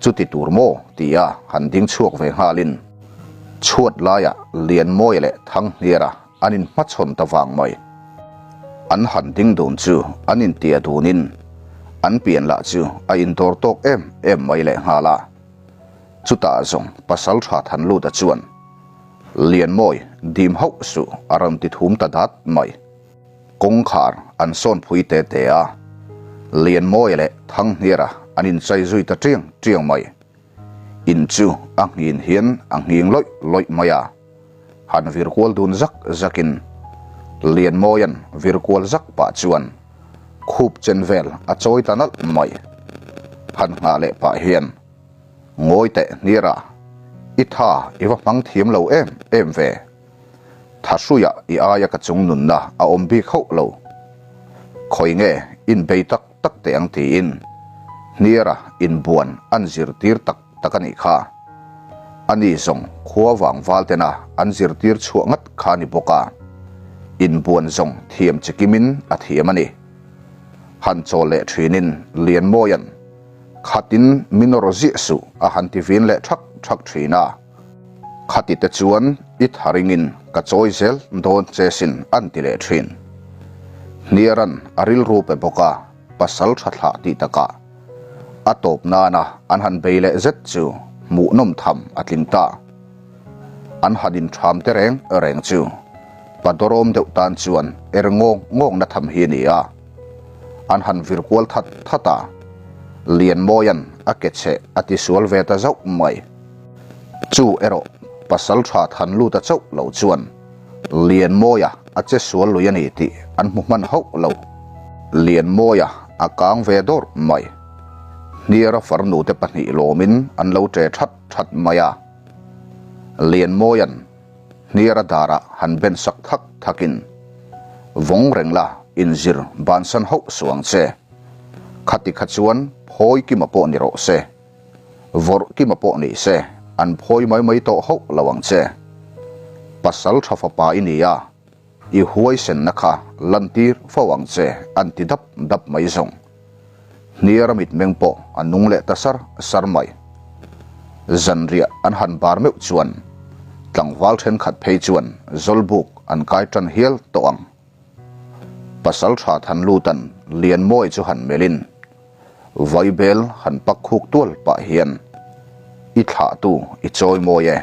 Chuti tur maw? tia han ding chhuak ve nghalin chhuat laiah Lianmawia leh Thanghniara an inhmachhawn ta vang mai. An han ding dun chu an intia dunin an pian lah chu a indawr tawk em em mai lehnghal a. Chutah zawng Pasaltha Thanluta chuan Lianmawi dim hauh suh a rawn ti thum ta dat mai. Kawngkhar an sawn phui te te a, Lianmawia leh Thanghniara an inchai zui ta tiang tiang mai. In chu a nghin hian a nghing lawih lawih mai a, han vir kual dun zak zakin Lianmawia'n vir kual zak pah chuan khup chen vel a chawi ta nalh mai. Han nghah leh pah hian. Ngawi teh Hniara, i tha i va hmang thiam lo em em ve. Tha hruiah i aia ka chung nunna a awm bik hauh lo. Khawi nge inbei tak tak teh ang tiin Hniara inbuan an zirtir tak tak a nih kha. Ani zawng khua vang val tena an zirtir chhuah ngat kha a ni bawk a, inbuan zawng thiam chikimin a thiam a ni. Han chawl leh thinin Lianmawia'n Khatin min rawh ziah suh a han ti vin leh thak thak thin a. Khati te chuan i tha ringin ka chawi zel dawn che sin an ti leh thin. Hniaran a rilru pe bawk a, pasal tha thlah tih takah a tawp nana an han bei leh zet chu hmuhnawm tham a tling ta. An han intham te reng reng chu Padorawm deuh tan chuan er ngawng ngawngna tham hi a ni a. An han vir kual that that a, Lianmawia'n a ke cheh a ti sual ve ta zauh mai. Chu erawh pasal tha than lut a chauh lo chuan Lianmawia a che sual lui a ni tih an hmu hman hauh lo. Lianmawia a kang ve dawr mai. Hniara farnute pahnih lawmin an lo che that that mai a. Lianmawia'n Hniara darah han ben sak thak thakin, Vawng reng la, inzir bansan hauh suh ang che. Khati kha chuan phawi kima pawh ni rawh se, vawrh kima pawh ni se, an phawi mai mai tawh hauh lo ang che. Pasal tha fapa i ni a, i huaisenna kha lantir fo ang che an ti dap dap mai zawng. Hniara mitmeng pawh a nung leh ta sar sar mai. Zanriah an han bar meuh chuan tlangval thenkhat phei chuan Zawlbuk an kai tan hial tawh ang. Pasal tha Thanlutan Lianmawi chu han melhin Vaibel han pak khuk tual pah hian I thlahtu i chawi mawi e.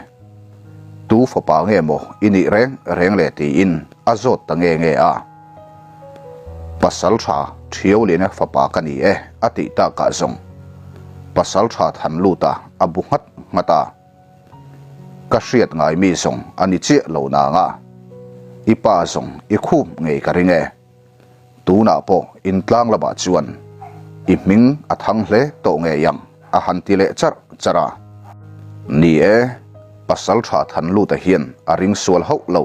Tu fapa nge maw i nih reng reng le tiin a zawt ta nge nge a. Pasal tha Thiaulina fapa ka ni e a tih takah zawng Pasal tha Thanluta a bu nghat nghat a. Ka hriat ngai mi zawng a ni chiah lo nang a, i pa zawng i khup ngei ka ring e. Tunah pawh intlang lamah chuan i hming a thang hle tawh ngei ang a han ti leh charh charh a. Ni e, Pasal tha Thanluta hian a ring sual hauh lo.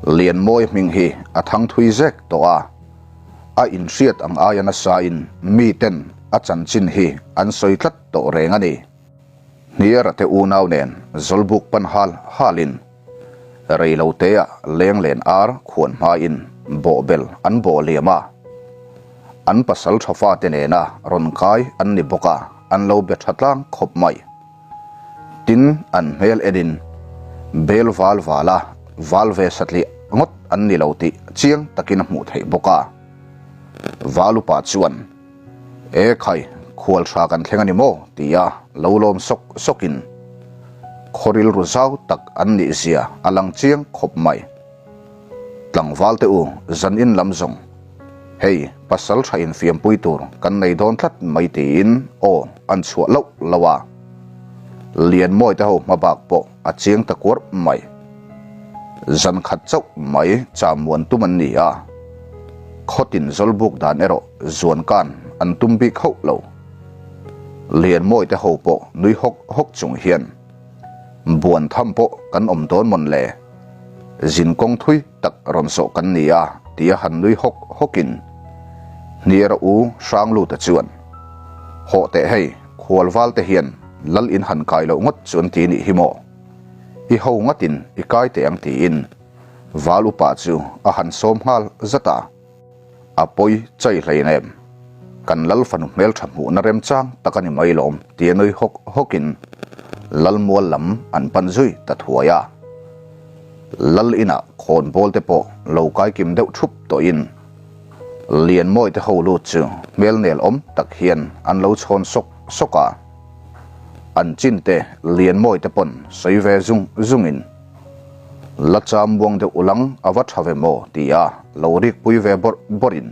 Lianmawi hming hi a thang thui zek tawh a, a inhriat ang aia nasain miten a chanchin hi an sawi tlat tawh reng a ni. Hniara te unau nen Zawlbuk pan hal halin reiloteah lenglen ar khuan hmain bawhbel an bawh liam a, an pasal tha fate nena rawn kai an ni bawk a, an lo be tha tlang khawp mai. Tin, an hmel enin bel val vala val ve satliah ngawt an ni lo tih chiang takin a hmuh theih bawk a. Val upa chuan, E khai, khual tha kan thleng a ni maw? tia lo lawm sawk sawkin khaw rilru zau tak an nih zia a lang chiang khawp mai. Tlangval te u, zan in lam zawng. Hei, pasal tha infiampui tur kan nei dawn tlat mai tiin aw an chhuah loh loh a. Lianmawi te ho hmabak pawh a chiang ta kuarh mai. Zan khat chauh mai chamuan tum an ni a. Khawtin zawlbuk dan erawh zuan kan an tum bik hauh lo. Lianmawi te ho pawh nui hawk hawk chung hian buan tham pawh kan awm dawn mawn le. Zin kawng thui tak rawn zawh kan ni a tia han nui hawk hawkin Hniara u Hrangluta chuan, Hawh teh hei, khualval te hian lal in han kai loh ngawt chu an ti nih hi maw? I ho ngatin i kai teh ang tiin Val upa chu a han sawm nghal zat a. A pawi chai hlein em? Kan lal fanu hmeltha hmuhna remchang tak a ni mai lawm tia nui hawk hawkin lal mual lam an pan zui ta thuai a. Lal inah khawnbawl te pawh lo kai kim deuh thup tawhin Lianmawi te ho lut chu hmel nel awm tak hian an lo chhawn sawk sawk a. An chin te Lianmawi te pawn sawi ve zung zungin La cham buang deuh ulang a va tha ve maw ti a lo rik pui ve bawrh bawrhin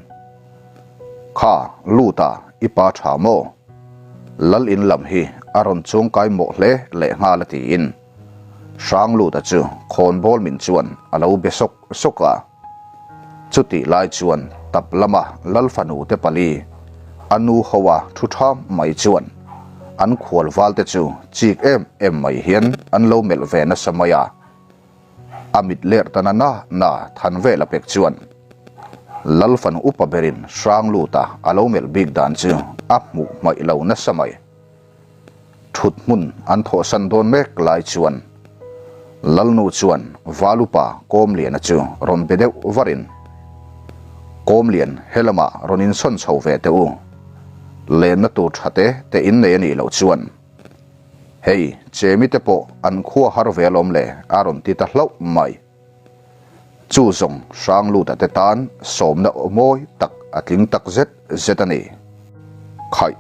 Kha lut a i pa tha maw? Lal in lam hi a rawn chuang kai mawh hle leh nghal a tiin Hrangluta chu khawnbawl min chuan a lo be sawk sawk a. Chutih lai chuan tap lama Lal fanu te pali a nu ho a thu tha mai chuan an khual val te chu chik em em mai hian an lo melh ve nasa mai a. A mit ler ta na na na than vel a pek chuan Lal fanu upa berin Hrangluta a lo melh bik dan chu a hmuh hmaih lo nasa mai. Thut hmun an thawhsan dawn mek lai chuan Lalnu chuan Valupa Kawmliana chu rawn be deuh varin, Kawmlian, helamah rawn insawn chho ve teh u. Lenna tur tha te te in nei a nih loh chuan hei Chemi te pawh an khua har ve alawm le a rawn ti ta hlauh mai. Chu zawng Hrangluta te tan sawmna aw mawi tak a tling tak zet zet a ni. Khaih,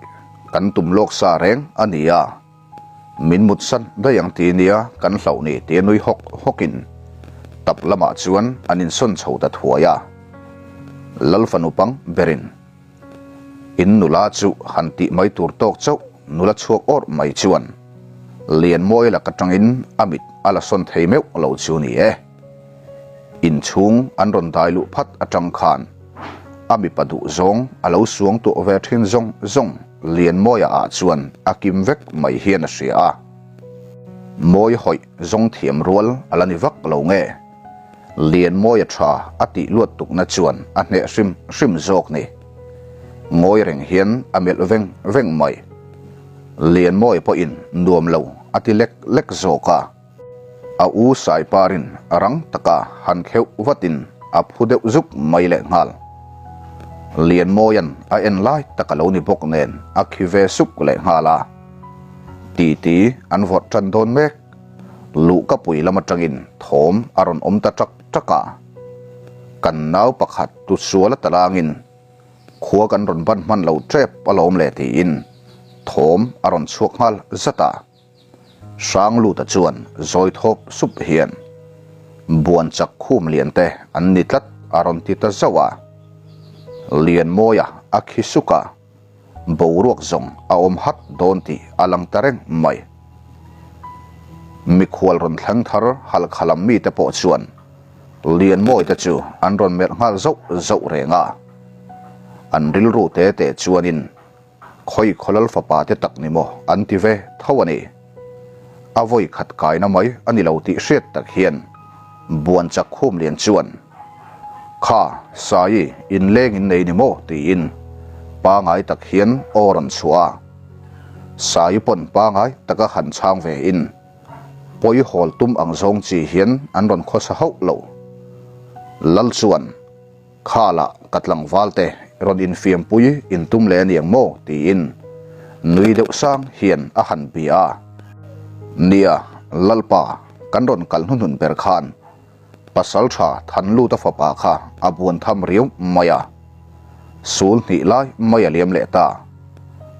kan tum lawk sa reng a ni a, min mutsan daih ang ti nia kan hlauh ni tia nui hawk hawkin tap lamah chuan an insawn chho ta thuai a. Lal fanu pang berin In nula chu han tih mai tur tawk chauh nula chhuak awrh mai chuan Lianmawi lak atangin a mit a la sawn thei meuh lo chu ni e. Inchhung an rawn dai luh phat atang khan a mipa duh zawng a lo suang tuah ve thin zawng zawng Lianmawia ah chuan a kim vek mai hian a hria a. Mawi hawih zawng thiam rual a la ni vak lo nge? Lianmawia tha a tih luat tukna chuan a hneh hrim hrim zawk ni. Ngawi reng hian a melh veng veng mai. Lianmawia pawhin nuam lo a ti lek lek zawk a. A u Saiparin rang taka han kheuh vatin a phu deuh zuk mai leh nghal. Lianmawia'n a en lai tak a lo ni bawk nen a khi ve suk leh nghal a. Titi an vawrh tan dawn mek. Luhkapui lam atangin thawm a rawn awm ta ṭak ṭak a. Kan nau pakhat tu sual a talangin khua kan rawn ban hman lo ṭep alawm le tiin thawm a rawn chhuak nghal zat a. Hrangluta chuan zawi thawp sup hian buan chak khum lian te an ni tlat a rawn ti ta zauh a. Lianmawia a khi suk a. Boruak zawng a awm hat dawn tih a lang ta reng mai. Mikhual rawn thleng thar halkha lam mite pawh chuan Lianmawi te chu an rawn melh nghal zauh zauh reng a. An rilru te te chuanin khawi khawlal fapa te tak ni maw an ti ve tho a ni. A vawi khat kaina mai a ni lo tih hriat tak hian buan chak khum lian chuan, Kha, Saii, inleng in nei ni maw? tiin pangai tak hian aw rawn chhuah a. Saii pawn pangai taka han chhang ve in pawi hawl tum ang zawng chi hian an rawn khawsa hauh lo. Lal chuan, Kha lah ka tlangval te rawn infiampui in tum leh aniang maw? tiin nui deuh sang hian a han bia a. Nia, Lalpa, kan rawn kal hnuhnun ber khan Pasaltha Thanluta fapa kha a buan tham riau mai a, sul hnih lai mai a liam leh ta.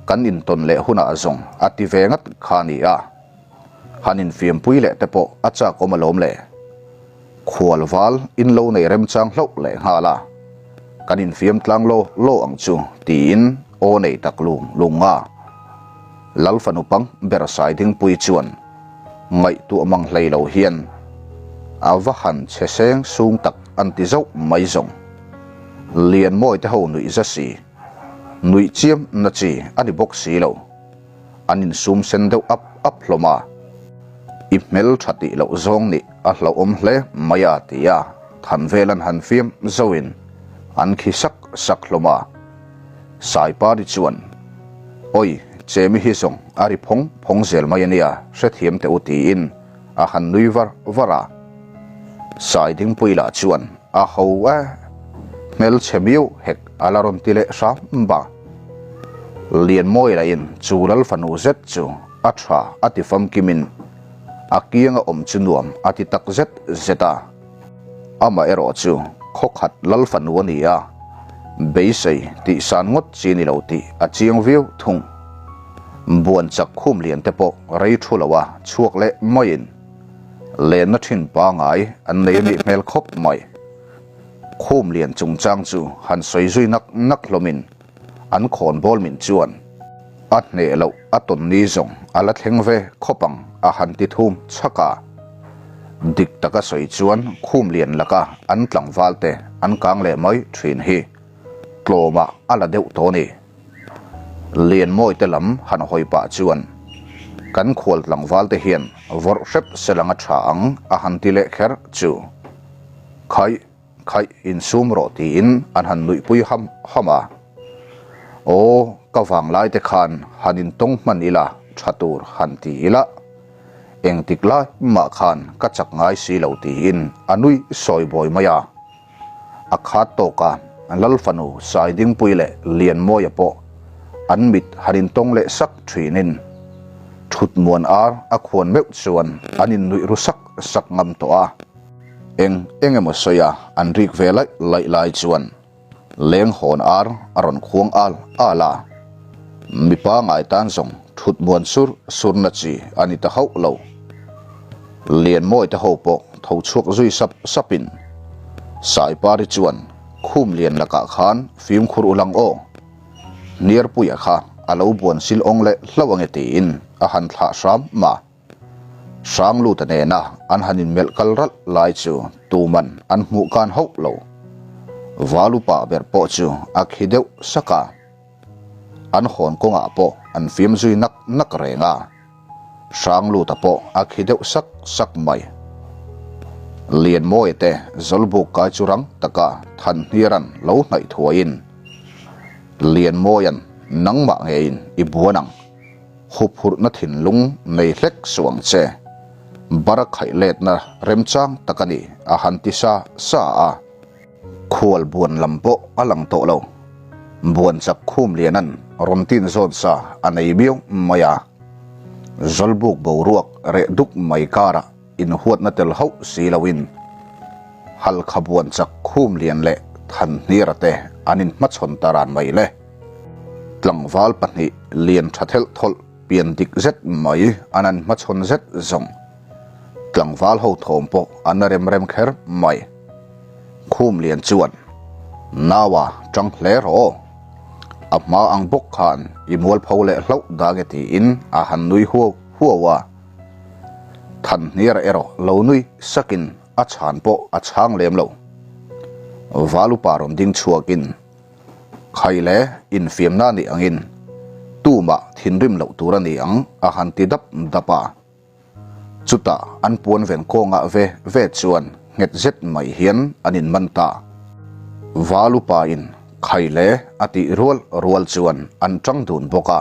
Kan intawn leh hunah zawng a ti ve ngat kha a ni a, han infiampui leh te pawh a chak awm alawm le. Khualval in lo nei remchang hlauh leh nghal a, kan infiam tlang law law ang chu tiin aw nei tak lung lung a. Lal fanu pang ber Saidingpui chuan ngaihtuah mang hlei lo hian a va han che seng sung tak an ti zauh mai zawng. Lianmawi te ho nuih za si, nuih chiam na chi a ni bawk si lo. An insum sen deuh ap ap hlawm a, I hmel tha tih loh zawng nih a hlauhawm hle mai a ti a, Thanvel an han fiam zauhin an khi sak sak hlawm a. Saipari chuan, Oi, Chemi hi zawng a ri phawng phawng zel mai a nia, hrethiam teh u tiin a han nui var var a. Saidingpui lah chuan a ho e, hmelchhe miau hek a la rawn ti leh hram ba. Lianmawi lahin chu lal fanu zet chu a tha a ti famkimin a kianga awm chu nuam a ti tak zet zet a. Amaherawh chu khawkhat lal fanu a ni a, beisei tih san ngawt chi ni lo tih a chiang viau thung. Buan chak khum lian te pawh rei thu lo a chhuak leh maiin lenna thin pangai an nei a nih hmel khawp mai. Khum lian chungchang chu han sawi zui nak nak hlawmin an khawn bawl min chuan a hneh loh a tawn ni zawng a la thleng ve khawp ang a han ti thum chhak a. Dik taka sawi chuan khum lian laka an tlangval te an kang leh mai thin hi tlawmah a la deuh tawh a ni. Lianmawi te lam han hawi pah chuan kan khual tlangval te hian vawrh hrep selang a tha ang a han ti leh kher chu khaih Khaih insum rawh tiin an han nuihpui ham ham a. Aw, ka vanglai te khan han intawng hman ila tha tur han ti ila. Engtik lai mah khan ka chak ngai si lo tiin a nui sawi bawi mai a. A khat tawk a, Lal fanu Saidingpui leh Lianmawia pawh an mit han intawng leh sak thinin thutmuan ar a khuan meuh chuan an innuih ru sak sak ngam tawh a. Eng eng emaw sawi a an rik ve laih laih lai chuan leng hawn ar a rawn khuang al al a, mipa ngai tan zawng thut muan sur sur na chi a ni ta hauh lo. Lianmawi te ho pawh tho chhuak zui sap sap in Saipari chuan khum lian lakah khan fimkhur u lang aw, Hniarpuia kha a lo buan sil awng leh hlauh ange tiin a han thlah hram a. Hrangluta nena an han inmelh kal ralh lai chu tuman an hmuh kan hauh lo. Valupa ber pawh chu a khi deuh sak a. An hawn kawngah pawh an fiam zui nak nak reng a. Hrangluta pawh a khi deuh sak sak mai. Lianmawia te Zawlbuk kai chu rang taka Thanhniara'n lo hnaih thuaiin, Lianmawia'n nangmah ngeiin i buan ang. Huphurhna thinlung nei hlek suh ang che. Bara khaih letna remchang tak a ni, a han ti sa sa a. Khual buan lam pawh a lang tawh lo. Buan chak khum lianan rawn tin zawn sa a nei miau mai a. Zawlbuk boruak reh duk mai karah inhuatna tel hauh si loin Halkha buan chak khum lian leh Thanhnira te an inhmachhawn ta ran mai le. Tlangval pahnih lian tha thelh thawlh pian dik zet mai an an hmachhawn zet zawng. Tlangval ho thawm pawh an la rem rem kher mai. Khum lian chuan, Naua tang hle rawh aw. A hma ang bawk khan i mualpho leh hlauh dang e tiin a han nui huau huau a. Thanhniara erawh lo nui sakin a chhan pawh a chhang lem lo. Valupa rawn ding chhuakin Khai le, infiamna nih angin tumah thinrim loh tur a ni ang a han ti dap dap a. Chutah an puan ven kawngah ve ve chuan nghet zet mai hian an inman ta. Val upain khai le a tih rual rual chuan an tang dun bawk a,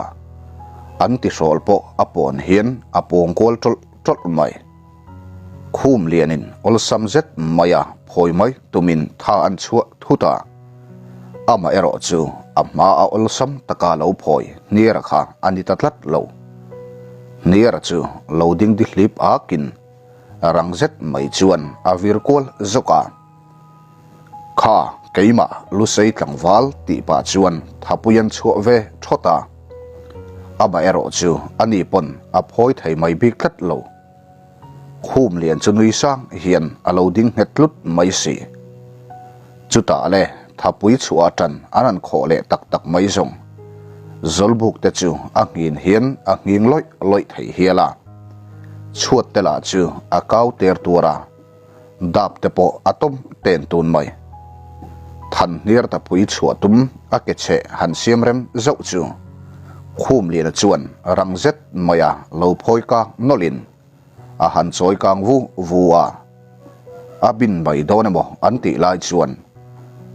an tihrawl pawh a pawn hian a pawng kual tawlh tawlh mai. Khum lianin awlsam zet maia phawi mai tumin tha an chhuah thut a, amah erawh chu a hma a awlsam taka lo phawi Hniara kha a ni ta tlat lo. Hniara chu lo ding di hlip akin rang zet mai chuan a vir kual zawk a. Kha keimah Lusei tlangval tih pah chuan thapui an chhuah ve thawt a, amah erawh chu ani pawn a phawi thei mai bik tlat lo. Khumlian chu nui sang hian a lo ding nghet tlut mai si. Chutah le thapui chhuah atan an han khawh leh tak tak mai zawng. Zawlbuk te chu a nghin hian a nghing lawih lawih thei hial a. Chhuat te lah chu a kau ter tuar a, dap te pawh a tawm ten tun mai. Thanhniar tapui chhuah tum a ke cheh han siam rem zauh chu Khumliana chuan rang zet maia lo phawi kak nawlhin a han chawi kang vu vu a, a bin mai dawn emaw an tih lai chuan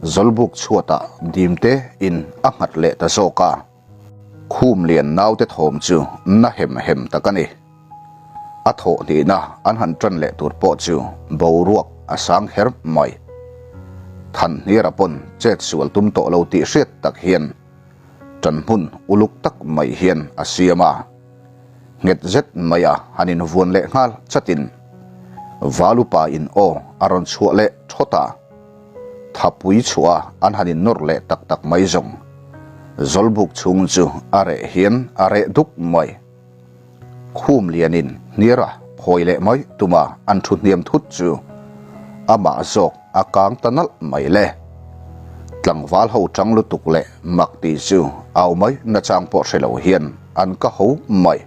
Zawlbuk chhuatah dimte in a nghat leh ta zawk a, khum lian naute thawm chu na hem hem tak a ni. A thawh hnihna an han tan leh tur pawh chu boruak a sang kher mai. Thanhniara pawn chet sual tum tawh lo tih hriat tak hian tan hmun uluk tak mai hian a siam a. Nghet zet mai a han invuan leh nghal chatin Valupa in aw a rawn chhuah leh thawt a, thapui chhuah a an han innawr leh tak tak mai zawng Zawlbuk chhung chu a reh hian a reh duk mai. Khum lianin hniara phawi leh mai tuma an thu hniam thut chu amah zawk a kang ta nalh mai le. Tlangval ho chang lutuk leh mak tih chu au mai nachang pawh hre lo hian an ka ho mai.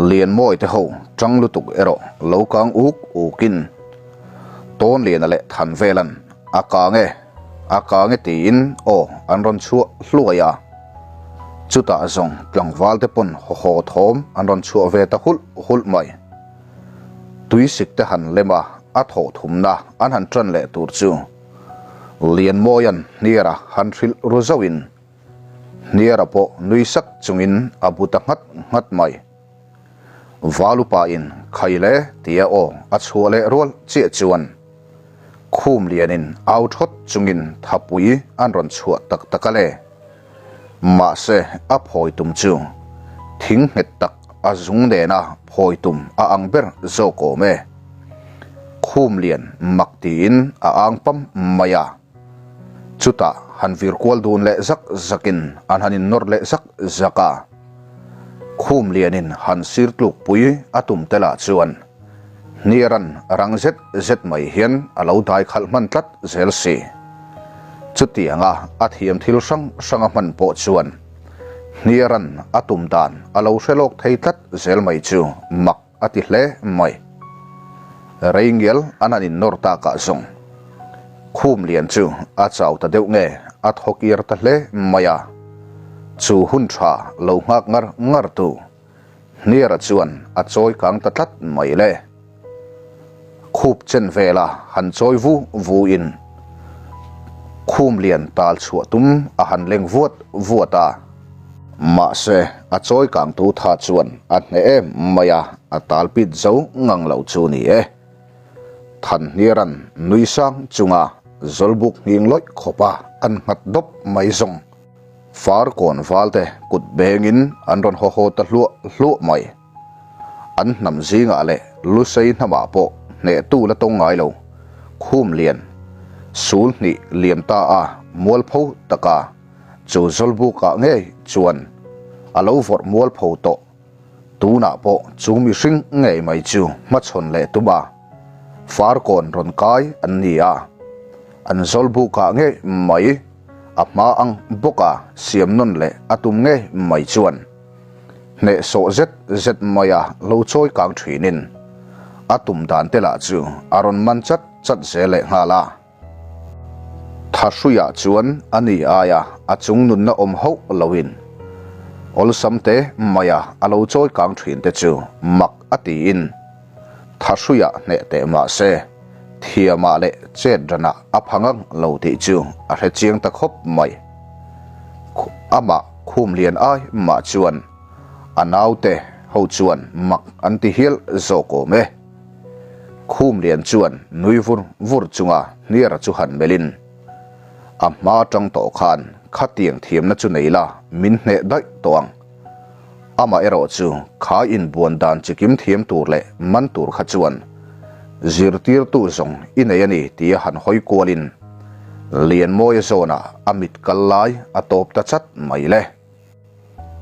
Lianmawi te ho chang lutuk erawh lo kang uk ukin Tawnliana leh Thanvelan a kang e, a kang e tiin aw an rawn chhuah hluai a. Chutah zawng tlangval te pawn haw thawm an rawn chhuah ve ta hulh hulh mai. Tuisik te han lem a, a thawh thumna an han tan leh tur chu Lianmawia'n Hniara han hrilh ru zauhin Hniara pawh nui sak chungin a bu ta nghat nghat mai. Valupa-in khai le tia aw a chhuah leh rual chiah chuan khum lianin au thawt chungin thapui an rawn chhuah tak tak a le. Mahse a phawi tum chu thing nghet tak a zung nena phawi tum a ang ber zawk awm e. Khum lian mak tiin a ang pam mai a. Chutah han vir kual dun leh zak zakin an han innawr leh zak zak a. Khum lianin han sir tlukpui a tum te lah chuan hniaran rang zet zet mai hian a lo dai khalh hman tlat zel si. Chutianga a thiam thil hrang hrang a hman pawh chuan hniaran a tum dan a lo hre lawk thei tlat zel mai chu mak a ti hle mai. Rei ngial an han innawr takah zawng khum lian chu a chau ta deuh nge a thaw kir ta hle mai a, chu hun tha lo nghak ngar ngar tu Hniara chuan a chawi kang ta tlat mai le. Khup chen vela han chawi vu vu in khum lian tal chhuah tum a han leng vuat vuat a. Mahse a chawi kang tu tha chuan a hneh em mai a, a tal pit zo ngang lo chu ni e. Thanhniaran nui sang chunga Zawlbuk nghing lawih khawpa an nghat dawp mai zawng. Farkawn valte kut bengin an rawn haw haw ta hluah hluah mai. An hnam zingah leh Lusei hnamah pawh hnehtu la tawng ngai lo, khum lian, sul hnih liam ta a mualpho taka chu Zawlbukah ngei chuan a lo vawrh mualpho tawh. Tunah pawh chu mihring ngei mai chu hmachhawn leh tum a, Farkawn rawn kai an ni a, an Zawlbukah ngei mai a hma ang bawka siam nawn leh a tum ngei mai chuan hnehsawh zet zet maia lo chawi kang thinin a tum dan te lah chu a rawn man chat chat zel leh nghal a. Thahruiah chuan a ni aia a chung nunna awm hauh loin awlsam te maia a lo chawi kang thin te chu mak a tiin Thahruiah hneh teh mah se thiamah leh chet ranah a pha ngang lo tih chu a hre chiang ta khawp mai. Amah khum lian ai mah chuan a naute ho chuan mak an ti hial zawk awm e. Khum lian chuan nui vur vur chunga Hniara chu han melhin, A hma atang tawh khan khatiang thiamna chu nei la min hneh daih tawh ang. Amah erawh chu kha inbuan dan chikim thiam tur leh man tur kha chuan zirtirtu zawng i nei a ni tia han hawi kualin Lianmawia zawnah a mit kal lai a tawp ta chat mai le.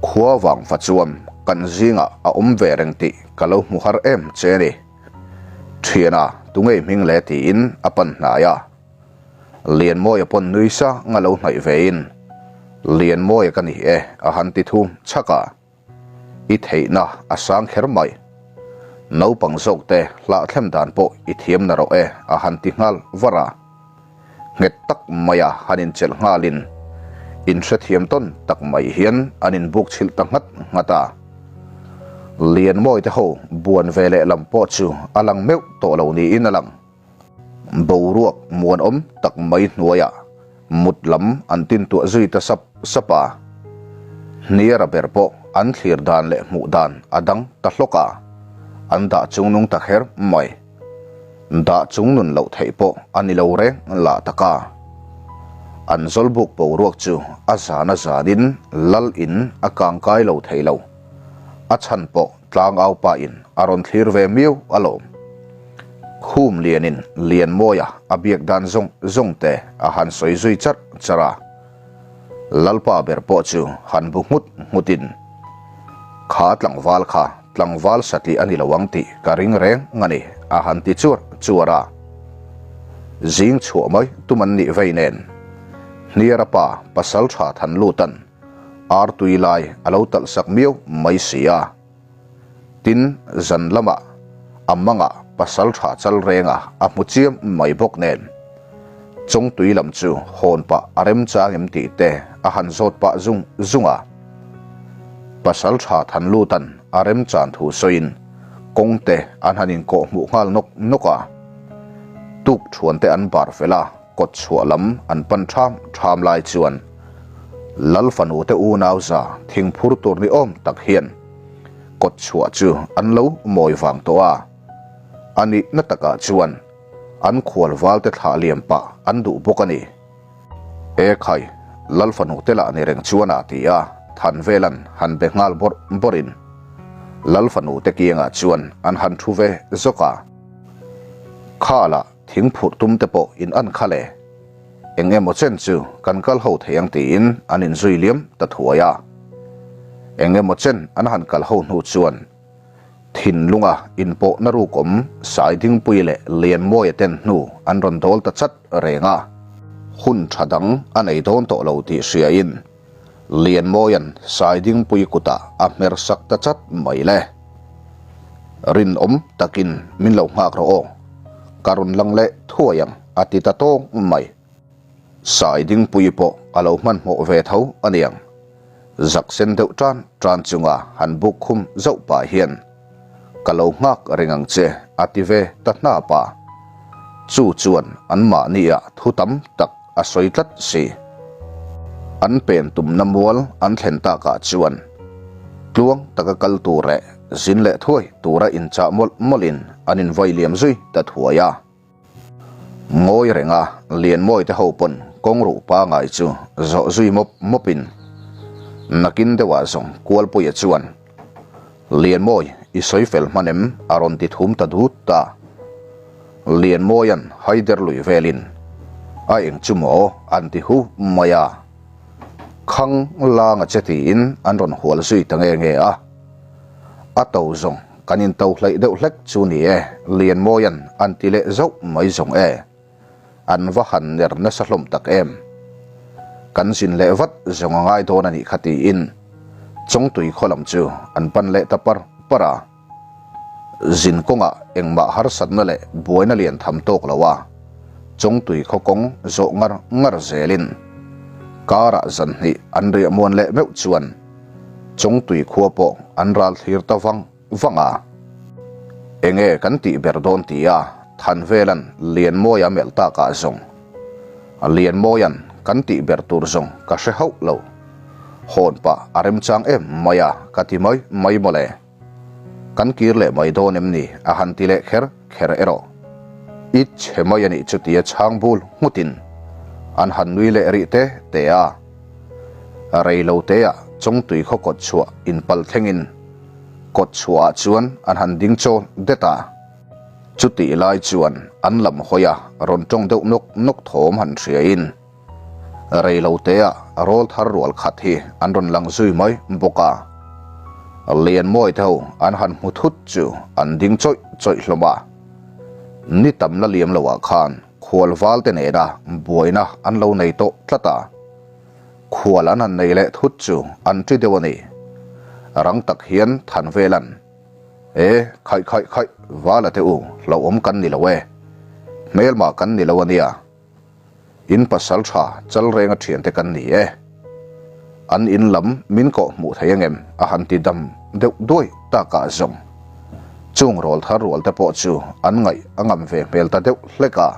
Khua vang fa chuan kan zingah a awm ve reng tih ka lo hmu har em che a ni. Thiana, tunge i hming le tiin a pan hnai a. Lianmawia pawn nui sang a lo hnaih vein, Lianmawia ka ni e a han ti thum chhak a. I theihna a sang kher mai. Naupang zawkte hlahthlem dan pawh i thiam na rawh e a han ti nghal var a. Nghet tak maia han inchelh nghalin inhrethiam tawn tak mai hian an inbuk chhilh ta nghat nghat a. Lianmawite ho buan ve leh lam pawh chu a lang meuh tawh lo niin a lang. Boruak muanawm tak mai hnuaiah mut lam an tintuah zui ta sap sap a. Hniara ber pawh an thlir dan leh hmuh dan a dang ta hlawk a, an dah chungnung ta kher mai. Dah chungnun loh theih pawh a ni lo reng lah tak a. An zawlbuk boruak chu a zan a zanin lal in a kangkai lo thei lo. A chhan pawh Tlangau pa in a rawn thlir ve miau alawm. Khum lianin Lianmawia a biak dan zawng zawng te a han sawi zui charh charh a. Lalpa ber pawh chu han bu nghut nghutin, Kha tlangval kha tlangval satli a ni lo ang tih ka ring reng a ni a han ti chuar chuar a. Zing chhuah mai tum an nih vei nen Hniara pa Pasaltha Thanlutan Artui lai a lo talh sak miau mai si a. Tin, zan lamah a mangah pasal tha chal renga a hmu chiam mai bawk nen. Chawngtui lam chu hawn pah a remchang em tih te a han zawt pah zung zung a. Pasal tha Thanlutan a remchan thu sawiin kawng te an han inkawh hmuh nghal nawk nawk a. Tuk thuan te an bar fel a. Kawt chhuah lam an pan ṭham ṭham lai chuan Lal fanu te unau za thing phur tur ni awm tak hian kawt chhuah chu an lo mawi vang tawh a. A nihna takah chuan an khual val te thlah liam pah an duh bawk a ni. E khai, Lal fanu te lah ni reng chuan a ti a, Thanvelan han be nghal bawrh bawrhin Lal fanu te kiangah chuan an han thu ve zawk a. Kha lah Thing phurh tum te pawh in an kha le. Eng emaw chen chu kan kal ho thei ang tiin an inzui liam ta thuai a. Eng emaw chen an han kal ho hnu chuan thinlunga inpawhna ruk awm Saidingpui leh Lianmawia ten hnu an rawn dawl ta chat reng a. Hun tha dang a nei dawn tawh lo tih hriain Lianmawia'n Saidingpui kutah a hmer sak ta chat mai le. Rinawm takin min lo nghak rawh aw, ka rawn lang leh thuai ang a ti ta tawng mai. Saidingpui pawh a lo hmanhmawh ve tho a niang. Zak sen deuh tan tan chunga han buk khum zauh pah hian, Ka lo nghak reng ang che a ti ve ta hnap a. Chu chuan anmahniah thu tam tak a sawi tlat si. An pen tumna mual an thlen takah chuan tluang taka kal tur leh zin leh thuai tura inchah mawlh mawlhin an invai liam zui ta thuai a. Ngawi renga Lianmawite ho pawn kawng ruh pangai chu zawh zui mawp mawpin nakin deuhah zawng Kualpuia chuan Lianmawi, i sawi fel hman em? a rawn ti thum ta dut ta. Lianmawia'n haider lui velin, A eng chu maw? an ti hu mai a. Khang lang a che tiin an rawn hual zui ta nge nge a. A to zawng kan into hleih deuh hlek chu ni e, Lianmawia'n an ti leh zauh mai zawng e. An va han ner nasa hlawm tak em. Kan zin leh vat zawng a ngai dawn a nih kha tiin Chawngtui khaw lam chu an pan leh ta par par a. Zin kawngah engmah harsatna leh buaina lian tham tawk lo a, Chawngtui khaw kawng zawh ngar ngar zelin karah zan hnih an riah muan leh meuh chuan Chawngtui khua pawh an ral thlir ta vang vang a. Enge kan tih ber dawn ti a, Thanvelan Lianmawia melh takah zawng. Lianmawian kan tih ber tur zawng ka hre hauh lo. Hawn pah a remchang em mai a ka ti mai mai mawle. Kan kir leh mai dawn em ni a han ti leh kher kher erawh. I chhe mai a nih chu tia chhang bul nghutin an han nui leh rih te te a. Reilo teah Chawngtui khaw kawt chhuah inpal thlengin Kawt chhuahah chuan an han ding chaw det a. Chutih lai chuan an lam hawi a rawn tawng deuh nawk nawk thawm han hriain rei lo teah rawl thar rual khat hi an rawn lang zui mai bawk a. Lianmawi te ho an han hmu thut chu an ding chawih chawih hlawm a. Ni tam la liam loah khan khual val te nena buaina an lo nei tawh tlat a. Khual an han nei leh thut chu an ṭi deuh a ni. Rang tak hian Thanvelan, E, khaih khaih khaih, vala te u, hlauhawm kan ni lo e. Hmelmah kan ni lo a nia. In pasal tha chal renga thiante kan ni e. An in lam min kawh hmuh thei angem a han ti dam deuh duai takah zawng. Chung rawl thar rual te pawh chu an ngaih a ngam ve hmel ta deuh hlek a.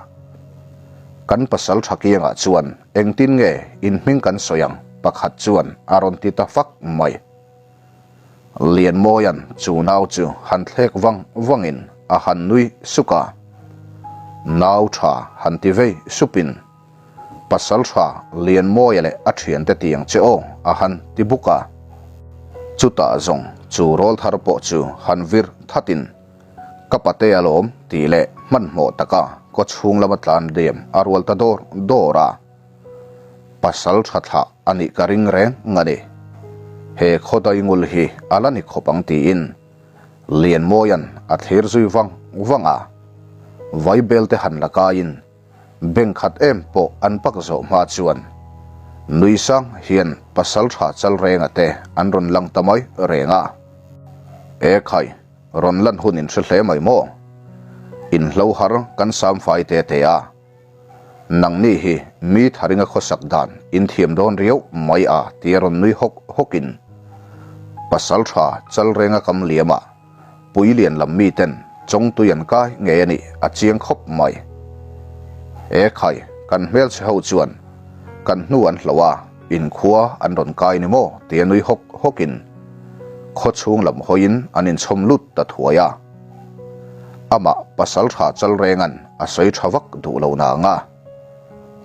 Kan pasal tha kiangah chuan engtin nge in hming kan sawi ang pakhat chuan a rawn ti ta fak mai. Lianmawia'n chu nau chu han thlek vang vangin a han nui suk a. Nau tha han ti vei supin, Pasal tha Lianmawia leh a thiante tiang che aw a han ti buk a. Chutah zawng chu rawlthar pawh chu han vir thatin, Ka pate alawm tih leh hmanhmawh taka kawchhung lama tlan diam a rual ta dawr dawr a. Pasal tha thlah a nih ka ring reng a ni. He khawdai ngul hi a la ni khawp ang tiin Lianmawia'n a thlir zui vang vang a. Vaibel te han la kaiin beng khat em pawh an pak zawh hma chuan nui sang hian pasal tha chal renga te an rawn lang ta mai reng a. E khai, rawn lan hun in hre hle mai maw? Inhlo har kan sam fai te te a. Nangni hi mi tharinga khawsak dan in thiam dawn riau mai a tia rawn nui hawk hawkin pasal tha chal renga kam liama Puilian lam miten chawngtui an kai ngei a nih a chiang khawp mai. E khai, kan hmelchhe ho chuan kan hnu an hloh a, inkhua an rawn kai ni maw tia nui hawk hawkin khawchhung lam hawiin an inchhawm lut ta thuai a. Amah pasal tha chal rengan a sawi tha vak duh lo na anga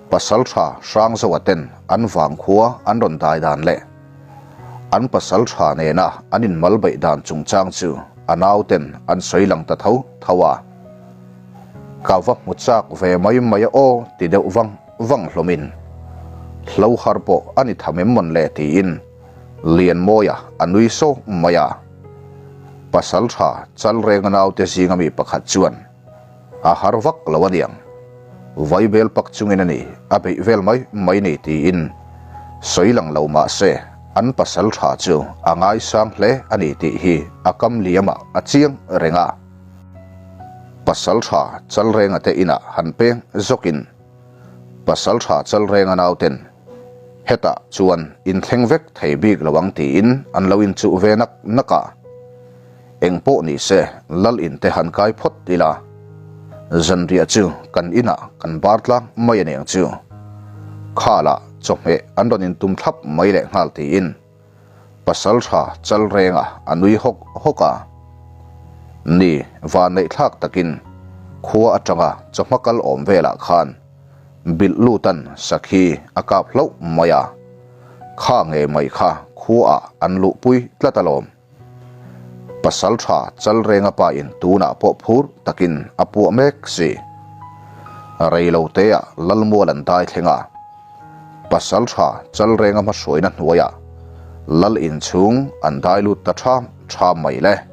pasal tha hrang zoa ten an vang khua an rawn dai dan leh an pasal tha nena an in mal beih dan chungchang chu a nau ten an sawi lang ta tho tho a. Ka va hmu chak ve mai mai a aw ti deuh vang vang hlawmin hlo har pawh a ni tham em mawn le tiin Lianmawia a nui sawk mai a. Pasal tha Chalrenga naute zinga mi pakhat chuan a har vak lo a niang. Vaibel pak chungin a ni a beih vel mai mai ni tiin sawi lang lo mah se an pasal tha chu a ngaisang hle a ni tih hi a kam liamah a chiang reng a. Pasal tha Chalrenga te inah han peng zawkin Pasal tha Chalrenga nauten hetah chuan inthleng vek thei bik lo ang tiin an lo inchuh ve nak nak a. Eng pawh ni se lal in te han kai phawt ila, zanriah chu kan inah kan bar tlang mai a niang chu. Khalah chawhmeh an rawn intum thlap mai leh nghal tiin pasal tha chal renga a nui hawk hawk a. Ni van neih thlak takin khua atanga chawhma kal awm velah khan bilh lutan sakhi a kap hlauh mai a, kha ngei mai kha khuaah an luhpui tlat alawm. Pasal tha Chalrenga pa in tunah pawh phur takin a puah mek si. Reilo teah Lalmual an dai thleng a. Pasal tha Chalrenga hmahruaina hnuaiah Lal inchhung an dai lut ta ṭham ṭham mai le.